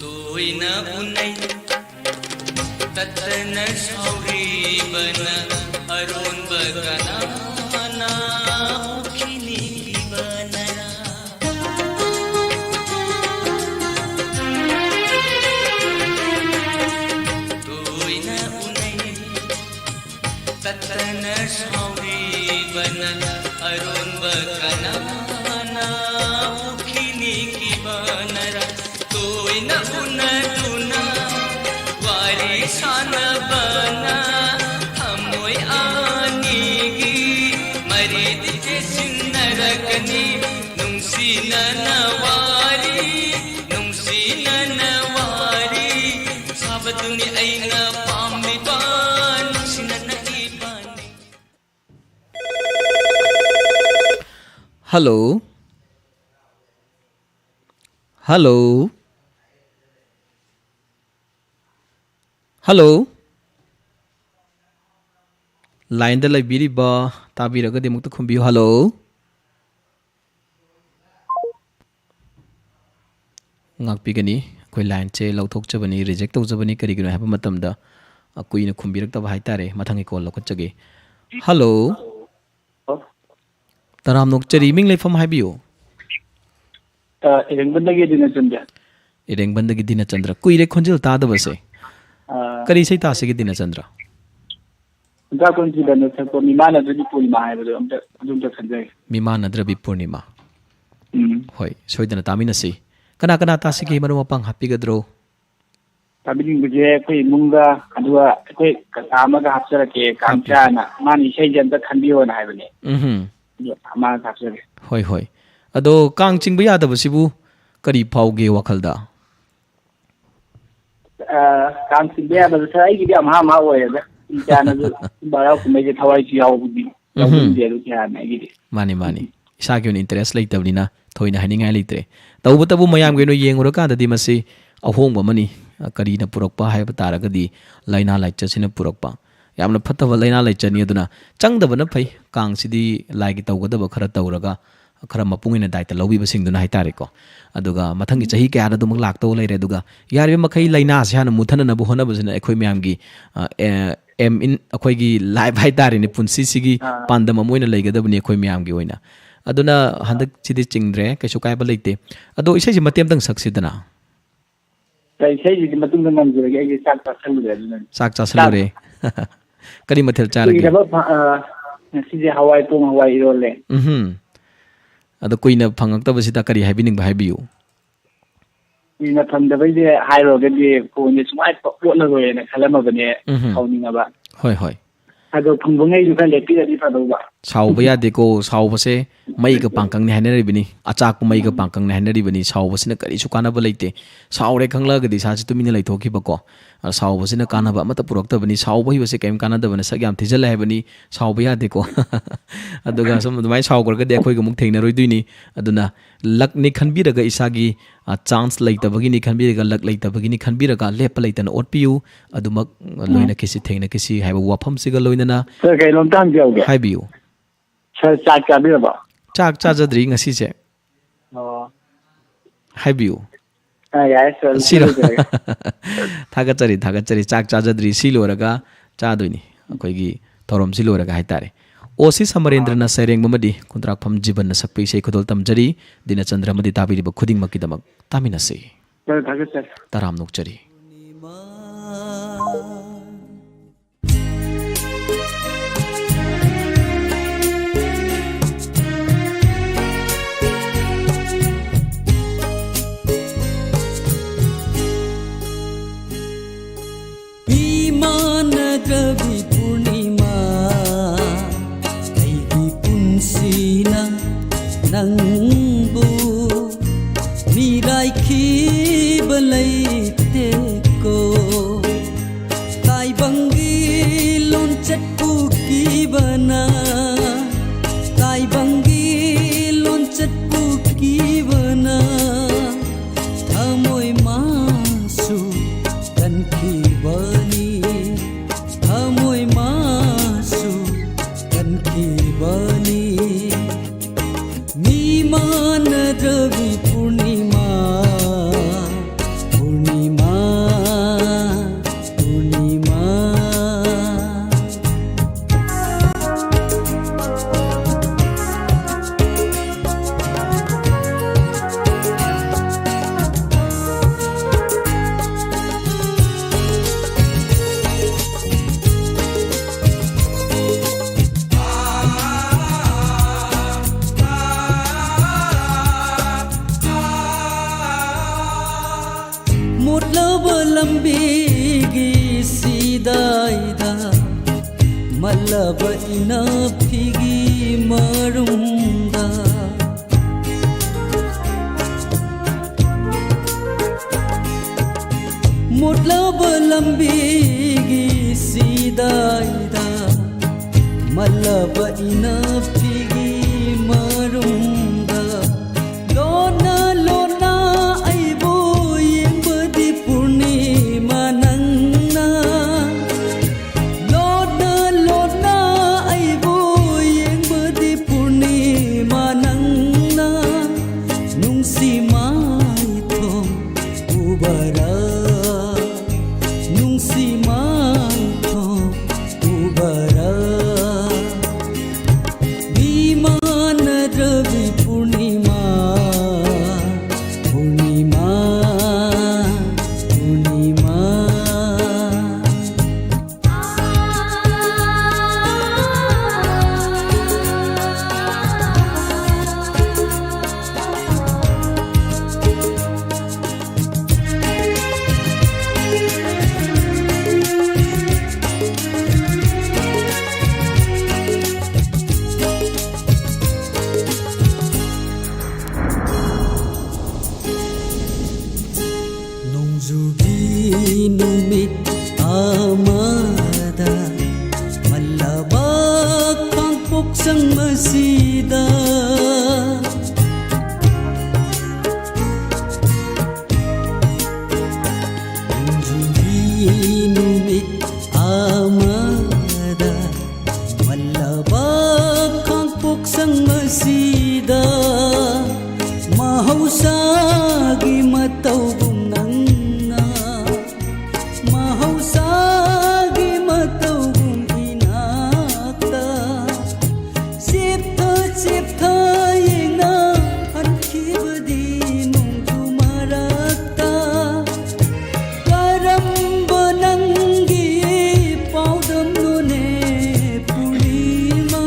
ꯇꯣꯏꯅ ꯎꯅꯩ ꯇꯠꯇꯅ ꯁꯥꯎꯔꯤꯕꯅ ꯑꯔꯣꯟꯕ ꯀꯅꯥꯅ ꯎꯈꯤꯅꯤꯡꯂꯤꯕꯅ? ꯇꯣꯏꯅ ꯎꯅꯩ ꯇꯠꯇꯅ ꯁꯥꯎꯔꯤꯕꯅ ꯑꯔꯣꯟꯕ ꯀꯅꯥꯅ ꯎꯈꯤꯅꯤꯡꯂꯤꯕꯅꯔ? ꯇꯣꯏꯅ ꯎꯅꯗꯨꯅ ꯋꯥꯔꯤ ꯁꯥꯟꯅꯕꯅ ꯊꯃꯣꯏ ꯑꯅꯤꯒꯤ ꯃꯔꯤꯗꯤ ꯆꯦꯁꯤꯟꯅꯔꯛꯀꯅꯤ꯫ ꯅꯨꯡꯁꯤꯅꯅ ꯋꯥꯔꯤ, ꯅꯨꯡꯁꯤꯅꯅ ꯋꯥꯔꯤ ꯁꯥꯕꯗꯨꯅꯤ ꯑꯩꯅ ꯄꯥꯝꯂꯤꯕ꯫ ꯅꯨꯡꯁꯤꯅꯅ ꯏꯕꯥꯅꯤ꯫ Hello. Hello. ꯍꯜꯂꯣ꯫ ꯂꯥꯏꯟꯗ ꯂꯩꯕꯤꯔꯤꯕ, ꯇꯥꯕꯤꯔꯒꯗꯤ ꯑꯃꯨꯛꯇ ꯈꯨꯝꯕꯤꯌꯨ꯫ ꯍꯜꯂꯣ꯫ ꯉꯥꯛꯄꯤꯒꯅꯤ, ꯑꯩꯈꯣꯏ ꯂꯥꯏꯟꯁꯦ ꯂꯧꯊꯣꯛꯆꯕꯅꯤ, ꯔꯤꯖꯦꯛ ꯇꯧꯖꯕꯅꯤ꯫ ꯀꯔꯤꯒꯤꯅꯣ ꯍꯥꯏꯕ ꯃꯇꯝꯗ, ꯑ, ꯀꯨꯏꯅ ꯈꯨꯝꯕꯤꯔꯛꯇꯕ ꯍꯥꯏꯇꯥꯔꯦ꯫ ꯃꯊꯪꯒꯤ ꯀꯣꯜ ꯂꯧꯈꯠꯆꯒꯦ꯫ ꯍꯜꯂꯣ꯫ ꯇꯔꯥꯝꯅ ꯑꯣꯛꯆꯔꯤ, ꯃꯤꯡ ꯂꯩꯐꯝ ꯍꯥꯏꯕꯤꯌꯨ꯫ ꯑ, ꯏꯔꯦꯡꯕꯝꯗꯒꯤ ꯗꯤꯅꯆꯟꯗ꯭ꯔ꯫ ꯏꯔꯦꯡꯕꯝꯗꯒꯤ ꯗꯤꯅꯆꯟꯗ꯭ꯔ꯫ ꯀꯨꯏꯔꯦ ꯈꯣꯟꯖꯦꯜ ꯇꯥꯗꯕꯁꯦ꯫ ꯑ, ꯀꯔꯤ ꯏꯁꯩ ꯇꯥꯁꯤꯒꯦ, ꯗꯤꯅꯆꯟꯗ꯭ꯔ? ꯆꯨꯔꯥꯀꯣꯔꯣꯟ ꯁꯤꯗꯟꯅ ꯁꯛꯄ ꯃꯤꯃꯥꯟꯅꯗ꯭ꯔꯕꯤ ꯄꯨꯔꯅꯤꯃꯥ ꯍꯥꯏꯕꯗꯣ ꯑꯝꯇ, ꯑꯗꯨꯝꯇ ꯈꯟꯖꯒꯦ꯫ ꯃꯤꯃꯥꯟꯅꯗ꯭ꯔꯕꯤ ꯄꯨꯔꯅꯤꯃꯥ꯫ ꯎꯝ꯫ ꯍꯣꯏ, ꯁꯣꯏꯗꯅ ꯇꯥꯃꯤꯟꯅꯁꯤ꯫ ꯀꯅꯥ ꯀꯅꯥ ꯇꯥꯁꯤꯒꯦ, ꯃꯔꯨꯞ ꯃꯄꯥꯡ ꯍꯥꯞꯄꯤꯒꯗ꯭ꯔꯣ? ꯇꯥꯕꯤꯅꯤꯡꯕꯁꯦ ꯑꯩꯈꯣꯏ ꯏꯃꯨꯡꯒ, ꯑꯗꯨꯒ ꯑꯩꯈꯣꯏ ꯀꯀꯥ ꯑꯃꯒ ꯍꯥꯞꯆꯔꯛꯀꯦ, ꯍꯥꯞꯄꯤꯌꯨ꯫ ꯀꯥꯡꯆꯥꯅ꯫ ꯃꯥꯅ ꯏꯁꯩꯁꯦ ꯑꯝꯇ ꯈꯟꯕꯤꯌꯣꯅ ꯍꯥꯏꯕꯅꯦ꯫ ꯎꯝꯍꯨꯝ꯫ ꯑꯗꯣ ꯃꯥꯅ ꯍꯥꯞꯆꯔꯦ꯫ ꯍꯣꯏ, ꯍꯣꯏ꯫ ꯑꯗꯣ ꯀꯥꯡ ꯆꯤꯡꯕ ꯌꯥꯗꯕꯁꯤꯕꯨ ꯀꯔꯤ ꯐꯥꯎꯒꯦ ꯋꯥꯈꯜꯗ? ꯑ, ꯀꯥꯡ ꯆꯤꯡꯕ ꯌꯥꯗꯕꯁꯦ ꯑꯩꯒꯤꯗꯤ ꯑꯝꯍꯥ ꯑꯝꯍꯥ ꯑꯣꯏꯔꯦꯗ꯫ ꯏꯆꯥꯅꯁꯨ ꯍꯔꯥꯎ ꯀꯨꯝꯍꯩꯁꯦ ꯊꯋꯥꯏꯁꯨ ꯌꯥꯎꯕꯗꯤ ꯎꯝꯍꯨꯝ꯫ ꯌꯥꯎꯅꯤꯡꯗꯦ ꯑꯗꯨ ꯀꯌꯥꯅ ꯑꯩꯒꯤꯗꯤ꯫ ꯃꯥꯅꯤ, ꯃꯥꯅꯤ꯫ ꯏꯁꯥꯒꯤ ꯑꯣꯏꯅ ꯏꯟꯇꯔꯦꯁ ꯂꯩꯇꯕꯅꯤꯅ ꯊꯣꯏꯅ ꯍꯥꯏꯅꯤꯡꯉꯥꯏ ꯂꯩꯇ꯭ꯔꯦ꯫ ꯇꯧꯕꯇꯕꯨ ꯃꯌꯥꯝꯒꯤ ꯑꯣꯏꯅ ꯌꯦꯡꯉꯨꯔꯀꯥꯟꯗꯗꯤ ꯃꯁꯤ ꯑꯍꯣꯡꯕ ꯑꯃꯅꯤ꯫ ꯀꯔꯤꯅ ꯄꯨꯔꯛꯄ ꯍꯥꯏꯕ ꯇꯥꯔꯒꯗꯤ ꯂꯥꯏꯅꯥ ꯂꯥꯏꯆꯠꯁꯤꯅ ꯄꯨꯔꯛꯄ꯫ ꯌꯥꯝꯅ ꯐꯠꯇꯕ ꯂꯥꯏꯅꯥ ꯂꯥꯏꯆꯠꯅꯤ, ꯑꯗꯨꯅ ꯆꯪꯗꯕꯅ ꯐꯩ꯫ ꯀꯥꯡꯁꯤꯗꯤ ꯂꯥꯏꯒꯤ ꯇꯧꯒꯗꯕ ꯈꯔ ꯇꯧꯔꯒ, ꯈꯔ ꯃꯄꯨꯡ ꯑꯣꯏꯅ ꯗꯥꯏꯇ ꯂꯧꯕꯤꯕꯁꯤꯡꯗꯨꯅ ꯍꯥꯏꯇꯥꯔꯦꯀꯣ꯫ ꯑꯗꯨꯒ ꯃꯊꯪꯒꯤ ꯎꯝ꯫ ꯆꯍꯤ ꯀꯌꯥꯗ ꯑꯗꯨꯃꯛ ꯂꯥꯛꯇꯧ ꯂꯩꯔꯦ꯫ ꯑꯗꯨꯒ ꯌꯥꯔꯤꯕ ꯃꯈꯩ ꯂꯥꯏꯅꯥꯁꯦ ꯍꯥꯟꯅ ꯃꯨꯠꯊꯅꯅꯕ ꯍꯣꯠꯅꯕꯁꯤꯅ ꯑꯩꯈꯣꯏ ꯃꯌꯥꯝꯒꯤ, ꯑ, ꯑꯦ, ꯑꯦꯝ ꯏꯟ, ꯑꯩꯈꯣꯏꯒꯤ ꯂꯥꯏꯐ ꯍꯥꯏꯇꯥꯔꯦꯅꯦ, ꯄꯨꯟꯁꯤꯁꯤꯒꯤ ꯑꯥ꯫ ꯄꯥꯟꯗꯝ ꯑꯃ ꯑꯣꯏꯅ ꯂꯩꯒꯗꯕꯅꯤ ꯑꯩꯈꯣꯏ ꯃꯌꯥꯝꯒꯤ ꯑꯣꯏꯅ꯫ ꯑꯗꯨꯅ ꯑꯥ꯫ ꯍꯟꯗꯛꯁꯤꯗꯤ ꯆꯤꯡꯗ꯭ꯔꯦ, ꯀꯩꯁꯨ ꯀꯥꯏꯕ ꯂꯩꯇꯦ꯫ ꯑꯗꯣ ꯏꯁꯩꯁꯤ ꯃꯇꯦꯛ ꯑꯃꯇꯪ ꯁꯛꯁꯤꯗꯅ꯫ ꯀꯩ ꯏꯁꯩꯁꯤꯗꯤ ꯃꯇꯨꯡꯗ ꯉꯝꯖꯔꯒꯦ, ꯑꯩꯁꯦ ꯆꯥꯛ ꯆꯥꯁꯜꯂꯨꯔꯦ ꯑꯗꯨꯅꯅꯦ꯫ ꯆꯥꯛ ꯆꯥꯁꯜꯂꯨꯔꯦ꯫ ꯆꯥꯛ ꯀꯔꯤ ꯃꯊꯦꯜ ꯆꯥꯔꯒꯦ? ꯀꯨꯏꯔꯕ ꯐ-, ꯑ, ꯉꯁꯤꯁꯦ ꯍꯋꯥꯏ ꯄꯣꯡ ꯍꯋꯥꯏ ꯏꯔꯣꯜꯂꯦ꯫ ꯎꯝꯍꯨꯝ꯫ ꯑꯗꯣ ꯀꯨꯏꯅ ꯐꯪꯉꯛꯇꯕꯁꯤꯗ ꯀꯔꯤ ꯍꯥꯏꯕꯤꯅꯤꯡꯕ ꯍꯥꯏꯕꯤꯌꯨ꯫ ꯀꯨꯏꯅ ꯐꯪꯗꯕꯩꯁꯦ ꯍꯥꯏꯔꯨꯔꯒꯗꯤ ꯐꯣꯟꯁꯦ ꯁꯨꯡꯄꯥꯏ ꯄ-, ꯑꯣꯠꯂꯔꯣꯏꯅ ꯈꯜꯂꯝꯃꯕꯅꯦ, ꯎꯝꯍꯨꯝ꯫ ꯁꯥꯎꯅꯤꯡꯉꯕ꯫ ꯍꯣꯏ, ꯍꯣꯏ꯫ ꯑꯗꯣ ꯐꯪꯕꯉꯩꯗꯨ ꯈꯔ ꯂꯦꯞꯄꯤꯔꯗꯤ ꯐꯗꯧꯕ꯫ ꯁꯥꯎꯕ ꯌꯥꯗꯦꯀꯣ, ꯁꯥꯎꯕꯁꯦ ꯃꯩꯒ ꯄꯥꯡꯀꯪꯅꯤ ꯍꯥꯏꯅꯔꯤꯕꯅꯤ, ꯑꯆꯥꯛꯄ ꯃꯩꯒ ꯎꯝ꯫ ꯄꯥꯡꯀꯪꯅꯤ ꯍꯥꯏꯅꯔꯤꯕꯅꯤ꯫ ꯁꯥꯎꯕꯁꯤꯅ ꯀꯔꯤꯁꯨ ꯀꯥꯟꯅꯕ ꯂꯩꯇꯦ꯫ ꯁꯥꯎꯔꯦ ꯈꯪꯂꯛꯑꯒꯗꯤ ꯏꯁꯥꯁꯦ ꯇꯨꯃꯤꯟꯅ ꯂꯩꯊꯣꯛꯈꯤꯕꯀꯣ, ꯑ, ꯁꯥꯎꯕꯁꯤꯅ ꯀꯥꯟꯅꯕ ꯑꯃꯠꯇ ꯄꯨꯔꯛꯇꯕꯅꯤ, ꯁꯥꯎꯕ ꯍꯩꯕꯁꯦ ꯀꯔꯤꯝ ꯀꯥꯟꯅꯗꯕꯅꯤ, ꯁꯛ ꯌꯥꯝ ꯊꯤꯖꯤꯜꯂꯦ ꯍꯥꯏꯕꯅꯤ, ꯁꯥꯎꯕ ꯌꯥꯗꯦꯀꯣ꯫ ꯑꯗꯨꯒ ꯁꯨꯝ ꯑꯗꯨꯃꯥꯏꯅ ꯁꯥꯎꯈ꯭ꯔꯒꯗꯤ ꯑꯩꯈꯣꯏꯒ ꯑꯃꯨꯛ ꯊꯦꯡꯅꯔꯣꯏꯗꯣꯏꯅꯤ꯫ ꯑꯗꯨꯅ ꯂꯛꯅꯤ ꯈꯟꯕꯤꯔꯒ, ꯏꯁꯥꯒꯤ, ꯑ, ꯆꯥꯟꯁ ꯂꯩꯇꯕꯒꯤꯅꯤ ꯈꯟꯕꯤꯔꯒ, ꯂꯛ ꯂꯩꯇꯕꯒꯤꯅꯤ ꯈꯟꯕꯤꯔꯒ ꯂꯦꯞꯄ ꯂꯩꯇꯅ ꯑꯣꯠꯄꯤꯌꯨ꯫ ꯑꯗꯨꯃꯛ ꯎꯝ꯫ ꯂꯣꯏꯅꯈꯤꯁꯤ, ꯊꯦꯡꯅꯈꯤꯁꯤ ꯍꯥꯏꯕ ꯋꯥꯐꯝꯁꯤꯒ ꯂꯣꯏꯅꯅ ꯁꯥꯔ, ꯀꯩꯅꯣꯝꯇ ꯍꯪꯖꯍꯧꯒꯦ꯫ ꯍꯥꯏꯕꯤꯌꯨ꯫ ꯁꯥꯔ, ꯆꯥꯛ ꯆꯥꯕꯤꯔꯕꯣ? ꯆꯥꯛ ꯆꯥꯖꯗ꯭ꯔꯤ ꯉꯁꯤꯁꯦ꯫ ꯑꯣ꯫ ꯍꯥꯏꯕꯤꯌꯨ꯫ ꯑ, ꯌꯥꯔꯦ, ꯁꯥꯔ, ꯑꯗꯨꯝ ꯁꯤꯔꯣ? ꯆꯠꯂꯁꯦ꯫ ꯊꯥꯒꯠꯆꯔꯤ, ꯊꯥꯒꯠꯆꯔꯤ꯫ ꯆꯥꯛ ꯆꯥꯖꯗ꯭ꯔꯤ꯫ ꯁꯤ ꯂꯣꯏꯔꯒ ꯆꯥꯗꯣꯏꯅꯤ, ꯑꯩꯈꯣꯏꯒꯤ ꯊꯧꯔꯝꯁꯤ ꯂꯣꯏꯔꯒ ꯍꯥꯏꯇꯥꯔꯦ꯫ ꯑꯣ ꯁꯤ ꯁꯃꯔꯦꯟꯗ꯭ꯔꯅ ꯁꯩꯔꯦꯡꯕ ꯑꯃꯗꯤ ꯈꯨꯟꯗ꯭ꯔꯥꯛꯐꯝ ꯖꯤꯕꯟꯅ ꯁꯛꯄ ꯏꯁꯩ ꯈꯨꯗꯣꯜ ꯇꯝꯖꯔꯤ꯫ ꯗꯤꯅꯆꯟꯗ꯭ꯔ ꯑꯃꯗꯤ ꯇꯥꯕꯤꯔꯤꯕ ꯈꯨꯗꯤꯡꯃꯛꯀꯤꯗꯃꯛ ꯇꯥꯃꯤꯟꯅꯁꯤ꯫ ꯁꯥꯔ, ꯊꯥꯒꯠꯆꯔꯤ꯫ ꯇꯔꯥꯝꯅ ꯑꯣꯛꯆꯔꯤ꯫ ꯏꯃꯥꯟꯅꯗ꯭ꯔꯕꯤ ꯄꯨꯔꯅꯤꯃꯥ, ꯑꯩꯒꯤ ꯄꯨꯟꯁꯤꯅ ꯅꯪꯕꯨ ꯃꯤꯔꯥꯏꯈꯤꯕ ꯂꯩꯇꯦꯀꯣ꯫ ꯇꯥꯏꯕꯪꯒꯤ ꯂꯣꯟꯆꯠꯄꯨ ꯀꯤꯕꯅ, ꯇꯥꯏꯕꯪꯒꯤ ꯂꯣꯟꯆꯠꯄꯨ ꯀꯤꯕꯅ, ꯊꯃꯣꯏ ꯃꯥꯁꯨ ꯀꯟꯈꯤꯕꯅꯤ, ꯊꯃꯣꯏ ꯃꯥꯁꯨ ꯀꯟꯈꯤꯕꯅꯤ꯫ ꯃꯤ ꯃꯥꯟꯅꯗ꯭ꯔꯕꯤ ꯄꯨꯔꯅꯤꯃꯥ, ꯄꯨꯔꯅꯤꯃꯥ, ꯄꯨꯔꯅꯤꯃꯥ꯫ ꯃꯣꯠꯂꯕ ꯂꯝꯕꯤꯒꯤ ꯁꯤꯗꯥꯏꯗ, ꯃꯜꯂꯕ ꯏꯅꯥꯛꯐꯤꯒꯤ ꯃꯔꯨꯝꯗ, ꯃꯣꯠꯂꯕ ꯂꯝꯕꯤꯒꯤ ꯁꯤꯗꯥꯏꯗ ꯃꯜꯂꯕ ꯏꯅꯞꯄꯤꯒꯤ ꯃꯔꯨꯝꯗ ꯂꯣꯟꯅ ꯂꯣꯟꯅ ꯑꯩꯕꯨ ꯌꯦꯡꯕꯗꯤ ꯄꯨꯔꯅꯤꯃꯥ ꯅꯪꯅ꯫ ꯂꯣꯟꯅ ꯂꯣꯟꯅ ꯑꯩꯕꯨ ꯌꯦꯡꯕꯗꯤ ꯄꯨꯔꯅꯤꯃꯥ ꯅꯪꯅ꯫ ꯅꯨꯡꯁꯤ ꯃꯥꯏꯊꯣꯡ ꯎꯕꯔꯥ, ꯅꯨꯡꯁꯤ ꯃꯥꯏꯊꯣꯡ ꯎꯕꯔꯥ꯫ ꯃꯤ ꯃꯥꯟꯅꯗ꯭ꯔꯕꯤ ꯄꯨꯔꯅꯤꯃꯥ, ꯄꯨꯔꯅꯤꯃꯥ, ꯄꯨꯔꯅꯤꯃꯥ꯫ ꯅꯣꯡꯖꯨꯒꯤ ꯅꯨꯃꯤꯠ ꯑꯃꯗ ꯃꯜꯂꯕ ꯈꯥꯡꯄꯣꯛꯁꯪ ꯑꯁꯤꯗ, ꯅꯣꯡꯖꯨꯒꯤ ꯅꯨꯃꯤꯠ ꯑꯃꯗ ꯃꯜꯂꯕ ꯈꯥꯡꯄꯣꯛꯁꯪ ꯑꯁꯤꯗ ꯃꯍꯧꯁꯥꯒꯤ ꯃꯇꯧꯒꯨꯝ ꯅꯪꯅ, ꯃꯍꯧꯁꯥꯒꯤ ꯃꯇꯧꯒꯨꯝ ꯏꯅꯥꯛꯇ ꯆꯦꯞꯊ ꯆꯦꯞꯊ ꯌꯦꯡꯅ ꯍꯟꯈꯤꯕꯗꯤ ꯅꯣꯡꯖꯨ ꯃꯔꯛꯇ꯫ ꯀꯔꯝꯕ ꯅꯪꯒꯤ ꯄꯥꯎꯗꯝꯅꯣꯅꯦ ꯄꯨꯔꯅꯤꯃꯥ?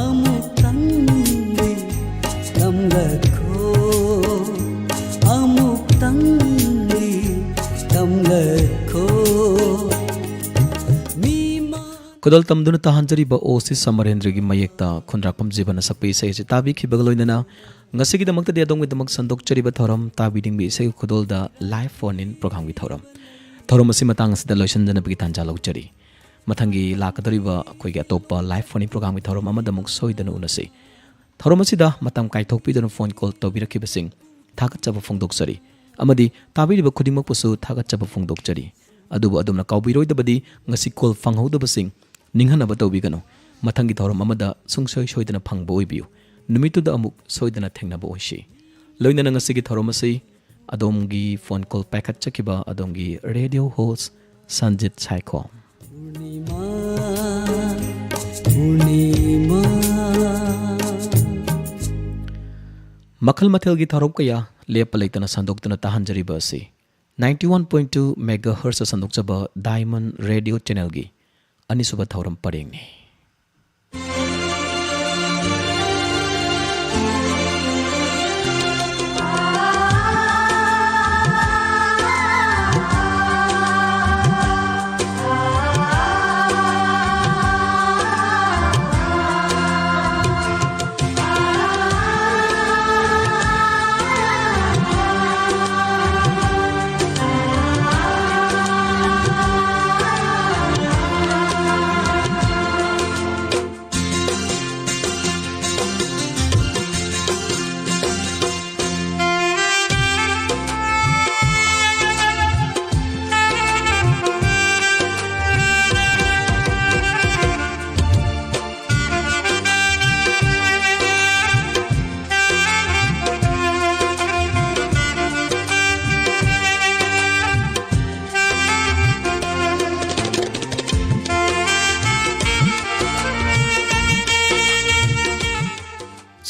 ꯑꯃꯨꯛꯇꯪꯗꯤ ꯇꯝꯂꯛꯈꯣ, ꯑꯃꯨꯛꯇꯪꯗꯤ ꯇꯝꯂꯛꯈꯣ꯫ ꯃꯤꯃꯥ ꯈꯨꯗꯣꯜ ꯇꯝꯗꯨꯅ ꯇꯥꯍꯟꯖꯔꯤꯕ ꯑꯣ ꯁꯤ ꯁꯃꯔꯦꯟꯗ꯭ꯔꯒꯤ ꯃꯌꯦꯛꯇ ꯈꯨꯟꯗ꯭ꯔꯥꯛꯄꯝ ꯖꯤꯕꯅ ꯁꯛꯄ ꯏꯁꯩ ꯑꯁꯤ ꯇꯥꯕꯤꯈꯤꯕꯒ ꯂꯣꯏꯅꯅ ꯉꯁꯤꯒꯤꯗꯃꯛꯇꯗꯤ ꯑꯗꯣꯝꯒꯤꯗꯃꯛ ꯁꯟꯗꯣꯛꯆꯔꯤꯕ ꯊꯧꯔꯝ ꯇꯥꯕꯤꯅꯤꯡꯕ ꯏꯁꯩꯒꯤ ꯈꯨꯗꯣꯜꯗ live phone in programꯒꯤ ꯊꯧꯔꯝ꯫ ꯊꯧꯔꯝ ꯑꯁꯤ ꯃꯇꯥꯡ ꯑꯁꯤꯗ ꯂꯣꯏꯁꯤꯟꯖꯅꯕꯒꯤ ꯇꯥꯟꯖꯥ ꯂꯧꯖꯔꯤ꯫ ꯃꯊꯪꯒꯤ ꯂꯥꯛꯀꯗꯧꯔꯤꯕ ꯑꯩꯈꯣꯏꯒꯤ ꯑꯇꯣꯞꯄ Live Phone-In programꯒꯤ ꯊꯧꯔꯝ ꯑꯃꯗ ꯑꯃꯨꯛ ꯁꯣꯏꯗꯅ ꯎꯅꯁꯤ꯫ ꯊꯧꯔꯝ ꯑꯁꯤꯗ ꯃꯇꯝ ꯀꯥꯏꯊꯣꯛꯄꯤꯗꯨꯅ phone call ꯇꯧꯕꯤꯔꯛꯈꯤꯕꯁꯤꯡ ꯊꯥꯒꯠꯆꯕ ꯐꯣꯡꯗꯣꯛꯆꯔꯤ ꯑꯃꯗꯤ ꯇꯥꯕꯤꯔꯤꯕ ꯈꯨꯗꯤꯡꯃꯛꯄꯨꯁꯨ ꯊꯥꯒꯠꯆꯕ ꯐꯣꯡꯗꯣꯛꯆꯔꯤ꯫ ꯑꯗꯨꯕꯨ ꯑꯗꯣꯝꯅ ꯀꯥꯎꯕꯤꯔꯣꯏꯗꯕꯗꯤ ꯉꯁꯤ call ꯐꯪꯍꯧꯗꯕꯁꯤꯡ ꯅꯤꯡꯍꯟꯅꯕ ꯇꯧꯕꯤꯒꯅꯨ꯫ ꯃꯊꯪꯒꯤ ꯊꯧꯔꯝ ꯑꯃꯗ ꯁꯨꯡꯁꯣꯏ ꯁꯣꯏꯗꯅ ꯐꯪꯕ ꯑꯣꯏꯕꯤꯌꯨ꯫ ꯅꯨꯃꯤꯠꯇꯨꯗ ꯑꯃꯨꯛ ꯁꯣꯏꯗꯅ ꯊꯦꯡꯅꯕ ꯑꯣꯏꯁꯤ꯫ ꯂꯣꯏꯅꯅ ꯉꯁꯤꯒꯤ ꯊꯧꯔꯝ ꯑꯁꯤ ꯑꯗꯣꯝꯒꯤ phone call ꯄꯥꯏꯈꯠꯆꯈꯤꯕ ꯑꯗꯣꯝꯒꯤ radio host ꯁꯟꯖꯤꯠ ꯁꯥꯏꯈꯣꯝ꯫ ꯄꯨꯔꯅꯤꯃꯥ, ꯄꯨꯔꯅꯤꯃꯥ꯫ ꯃꯈꯜ ꯃꯊꯦꯜꯒꯤ ꯊꯧꯔꯝ ꯀꯌꯥ ꯂꯦꯞꯄ ꯂꯩꯇꯅ ꯁꯟꯗꯣꯛꯇꯨꯅ ꯇꯥꯍꯟꯖꯔꯤꯕ ꯑꯁꯤ ninety one point two megahertz ꯁꯟꯗꯣꯛꯆꯕ Diamond Radio Channelꯒꯤ ꯑꯅꯤꯁꯨꯕ ꯊꯧꯔꯝ ꯄꯔꯦꯡꯅꯤ꯫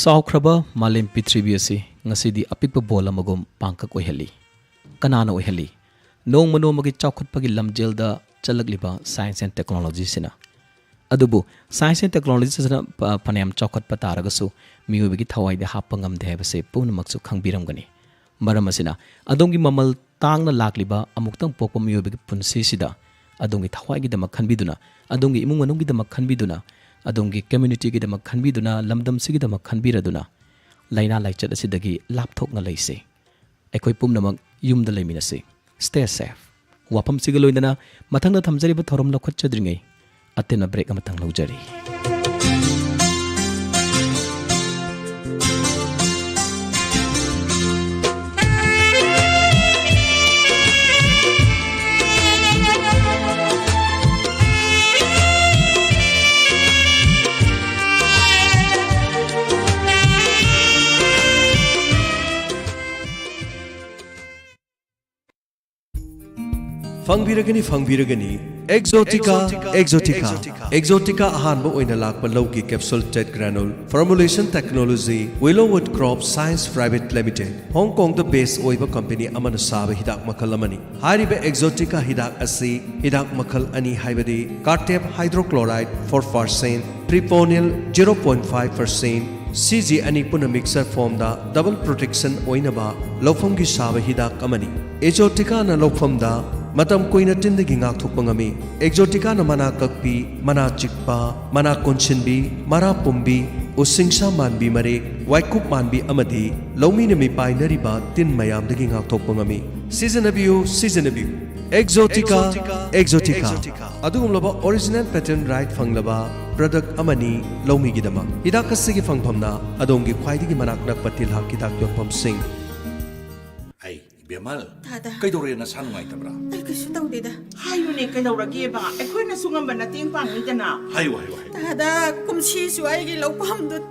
ꯆꯥꯎꯈ꯭ꯔꯕ ꯃꯥꯂꯦꯝ ꯄ꯭ꯔꯤꯊꯤꯕꯤ ꯑꯁꯤ ꯉꯁꯤꯗꯤ ꯑꯄꯤꯛꯄ ꯕꯣꯜ ꯑꯃꯒꯨꯝ ꯄꯥꯡꯀꯛ ꯑꯣꯏꯍꯜꯂꯤ꯫ ꯀꯅꯥꯅ ꯑꯣꯏꯍꯜꯂꯤ? ꯅꯣꯡꯃ ꯅꯣꯡꯃꯒꯤ ꯆꯥꯎꯈꯠꯄꯒꯤ ꯂꯝꯖꯦꯜꯗ ꯆꯠꯂꯛꯂꯤꯕ science and technologyꯁꯤꯅ꯫ ꯑꯗꯨꯕꯨ science and technologyꯁꯤꯅ ꯐ-, ꯐꯅꯌꯥꯝ ꯆꯥꯎꯈꯠꯄ ꯇꯥꯔꯒꯁꯨ ꯃꯤꯑꯣꯏꯕꯒꯤ ꯊꯋꯥꯏꯗ ꯍꯥꯞꯄ ꯉꯝꯗꯦ ꯍꯥꯏꯕꯁꯦ ꯄꯨꯝꯅꯃꯛꯁꯨ ꯈꯪꯕꯤꯔꯝꯒꯅꯤ꯫ ꯃꯔꯝ ꯑꯁꯤꯅ ꯑꯗꯣꯝꯒꯤ ꯃꯃꯜ ꯇꯥꯡꯅ ꯂꯥꯛꯂꯤꯕ ꯑꯃꯨꯛꯇꯪ ꯄꯣꯛꯄ ꯃꯤꯑꯣꯏꯕꯒꯤ ꯄꯨꯟꯁꯤꯁꯤꯗ ꯑꯗꯣꯝꯒꯤ ꯊꯋꯥꯏꯒꯤꯗꯃꯛ ꯈꯟꯕꯤꯗꯨꯅ, ꯑꯗꯣꯝꯒꯤ ꯏꯃꯨꯡ ꯃꯅꯨꯡꯒꯤꯗꯃꯛ ꯈꯟꯕꯤꯗꯨꯅ, ꯑꯗꯣꯝꯒꯤ communityꯒꯤꯗꯃꯛ ꯈꯟꯕꯤꯗꯨꯅ, ꯂꯝꯗꯝꯁꯤꯒꯤꯗꯃꯛ ꯈꯟꯕꯤꯔꯗꯨꯅ ꯂꯥꯏꯅꯥ ꯂꯥꯏꯆꯠ ꯑꯁꯤꯗꯒꯤ ꯂꯥꯞꯊꯣꯛꯅ ꯂꯩꯁꯤ꯫ ꯑꯩꯈꯣꯏ ꯄꯨꯝꯅꯃꯛ ꯌꯨꯝꯗ ꯂꯩꯃꯤꯟꯅꯁꯤ꯫ Stay safe꯫ ꯋꯥꯐꯝꯁꯤꯒ ꯂꯣꯏꯅꯅ ꯃꯊꯪꯗ ꯊꯝꯖꯔꯤꯕ ꯊꯧꯔꯝ ꯂꯧꯈꯠꯆꯗ꯭ꯔꯤꯉꯩ ꯑꯇꯦꯟꯕ break ꯑꯃꯇꯪ ꯂꯧꯖꯔꯤ꯫ ꯐꯪꯕꯤꯔꯒꯅꯤ, ꯐꯪꯕꯤꯔꯒꯅꯤ꯫ Exotica, Exotica, Exotica ꯑꯍꯥꯟꯕ ꯑꯣꯏꯅ ꯂꯥꯛꯄ ꯂꯧꯒꯤ capsule tet granule formulation technology, Willowwood Crop Science Private Limited, ꯍꯣꯡ ꯀꯣꯡꯗ base ꯑꯣꯏꯕ company ꯑꯃꯅ ꯁꯥꯕ ꯍꯤꯗꯥꯛ ꯃꯈꯜ ꯑꯃꯅꯤ꯫ ꯍꯥꯏꯔꯤꯕ Exotica ꯍꯤꯗꯥꯛ ꯑꯁꯤ ꯍꯤꯗꯥꯛ ꯃꯈꯜ ꯑꯅꯤ, ꯍꯥꯏꯕꯗꯤ cartep hydrochloride four percent, propionyl zero point five percent, ꯁꯤꯖꯤ ꯑꯅꯤ ꯄꯨꯟꯅ mixture formꯗ double protection ꯑꯣꯏꯅꯕ ꯂꯧꯐꯝꯒꯤ ꯁꯥꯕ ꯍꯤꯗꯥꯛ ꯑꯃꯅꯤ꯫ Exoticaꯅ ꯂꯧꯐꯝꯗ ꯃꯇꯝ ꯀꯨꯏꯅ ꯇꯤꯟꯗꯒꯤ ꯉꯥꯛꯊꯣꯛꯄ ꯉꯝꯃꯤ꯫ Exoticaꯅ ꯃꯅꯥ ꯀꯛꯄꯤ, ꯃꯅꯥ ꯆꯤꯛꯄ, ꯃꯅꯥ ꯀꯣꯟꯁꯤꯟꯕꯤ, ꯃꯔꯥ ꯄꯨꯝꯕꯤ, ꯎꯁꯤꯡꯁꯥ ꯃꯥꯟꯕꯤ ꯃꯔꯦꯛ, ꯋꯥꯏꯀꯨꯞ ꯃꯥꯟꯕꯤ ꯑꯃꯗꯤ ꯂꯧꯃꯤꯅ ꯃꯤꯄꯥꯏꯅꯔꯤꯕ ꯇꯤꯟ ꯃꯌꯥꯝꯗꯒꯤ ꯉꯥꯛꯊꯣꯛꯄ ꯉꯝꯃꯤ꯫ ꯁꯤꯖꯤꯟꯅꯕꯤꯌꯨ, ꯁꯤꯖꯤꯟꯅꯕꯤꯌꯨ꯫ Exotica, Exotica꯫ ꯑꯗꯨꯒꯨꯝꯂꯕ original patent right ꯐꯪꯂꯕ product ꯑꯃꯅꯤ ꯂꯧꯃꯤꯒꯤꯗꯃꯛ꯫ ꯍꯤꯗꯥꯛ ꯑꯁꯤꯒꯤ ꯐꯪꯐꯝꯅ ꯑꯗꯣꯝꯒꯤ ꯈ꯭ꯋꯥꯏꯗꯒꯤ ꯃꯅꯥꯛ ꯅꯛꯄ ꯇꯤꯜꯍꯥꯠ ꯍꯤꯗꯥꯛ ꯌꯣꯟꯐꯝꯁꯤꯡ꯫ ꯑꯩ, ꯏꯕꯦꯝꯃꯜ, ꯇꯥꯗ꯫ ꯀꯩꯗꯧꯔꯦ, ꯅꯁꯥ ꯅꯨꯡꯉꯥꯏꯇꯕ꯭ꯔꯥ? ꯑꯩ ꯀꯩꯁꯨ ꯇꯧꯗꯦꯗ꯫ ꯍꯥꯏꯌꯨꯅꯦ, ꯀꯩꯗꯧꯔꯒꯦꯕ? ꯑꯩꯈꯣꯏꯅꯁꯨ ꯉꯝꯕ ꯃꯇꯦꯡ ꯄꯥꯡꯅꯤꯗꯅ꯫ ꯍꯥꯏꯌꯨ, ꯍꯥꯏꯌꯨ, ꯍꯥꯏꯌꯨ꯫ ꯇꯥꯗ, ꯀꯨꯝꯁꯤꯁꯨ ꯑꯩꯒꯤ ꯂꯧꯐꯝꯗꯨ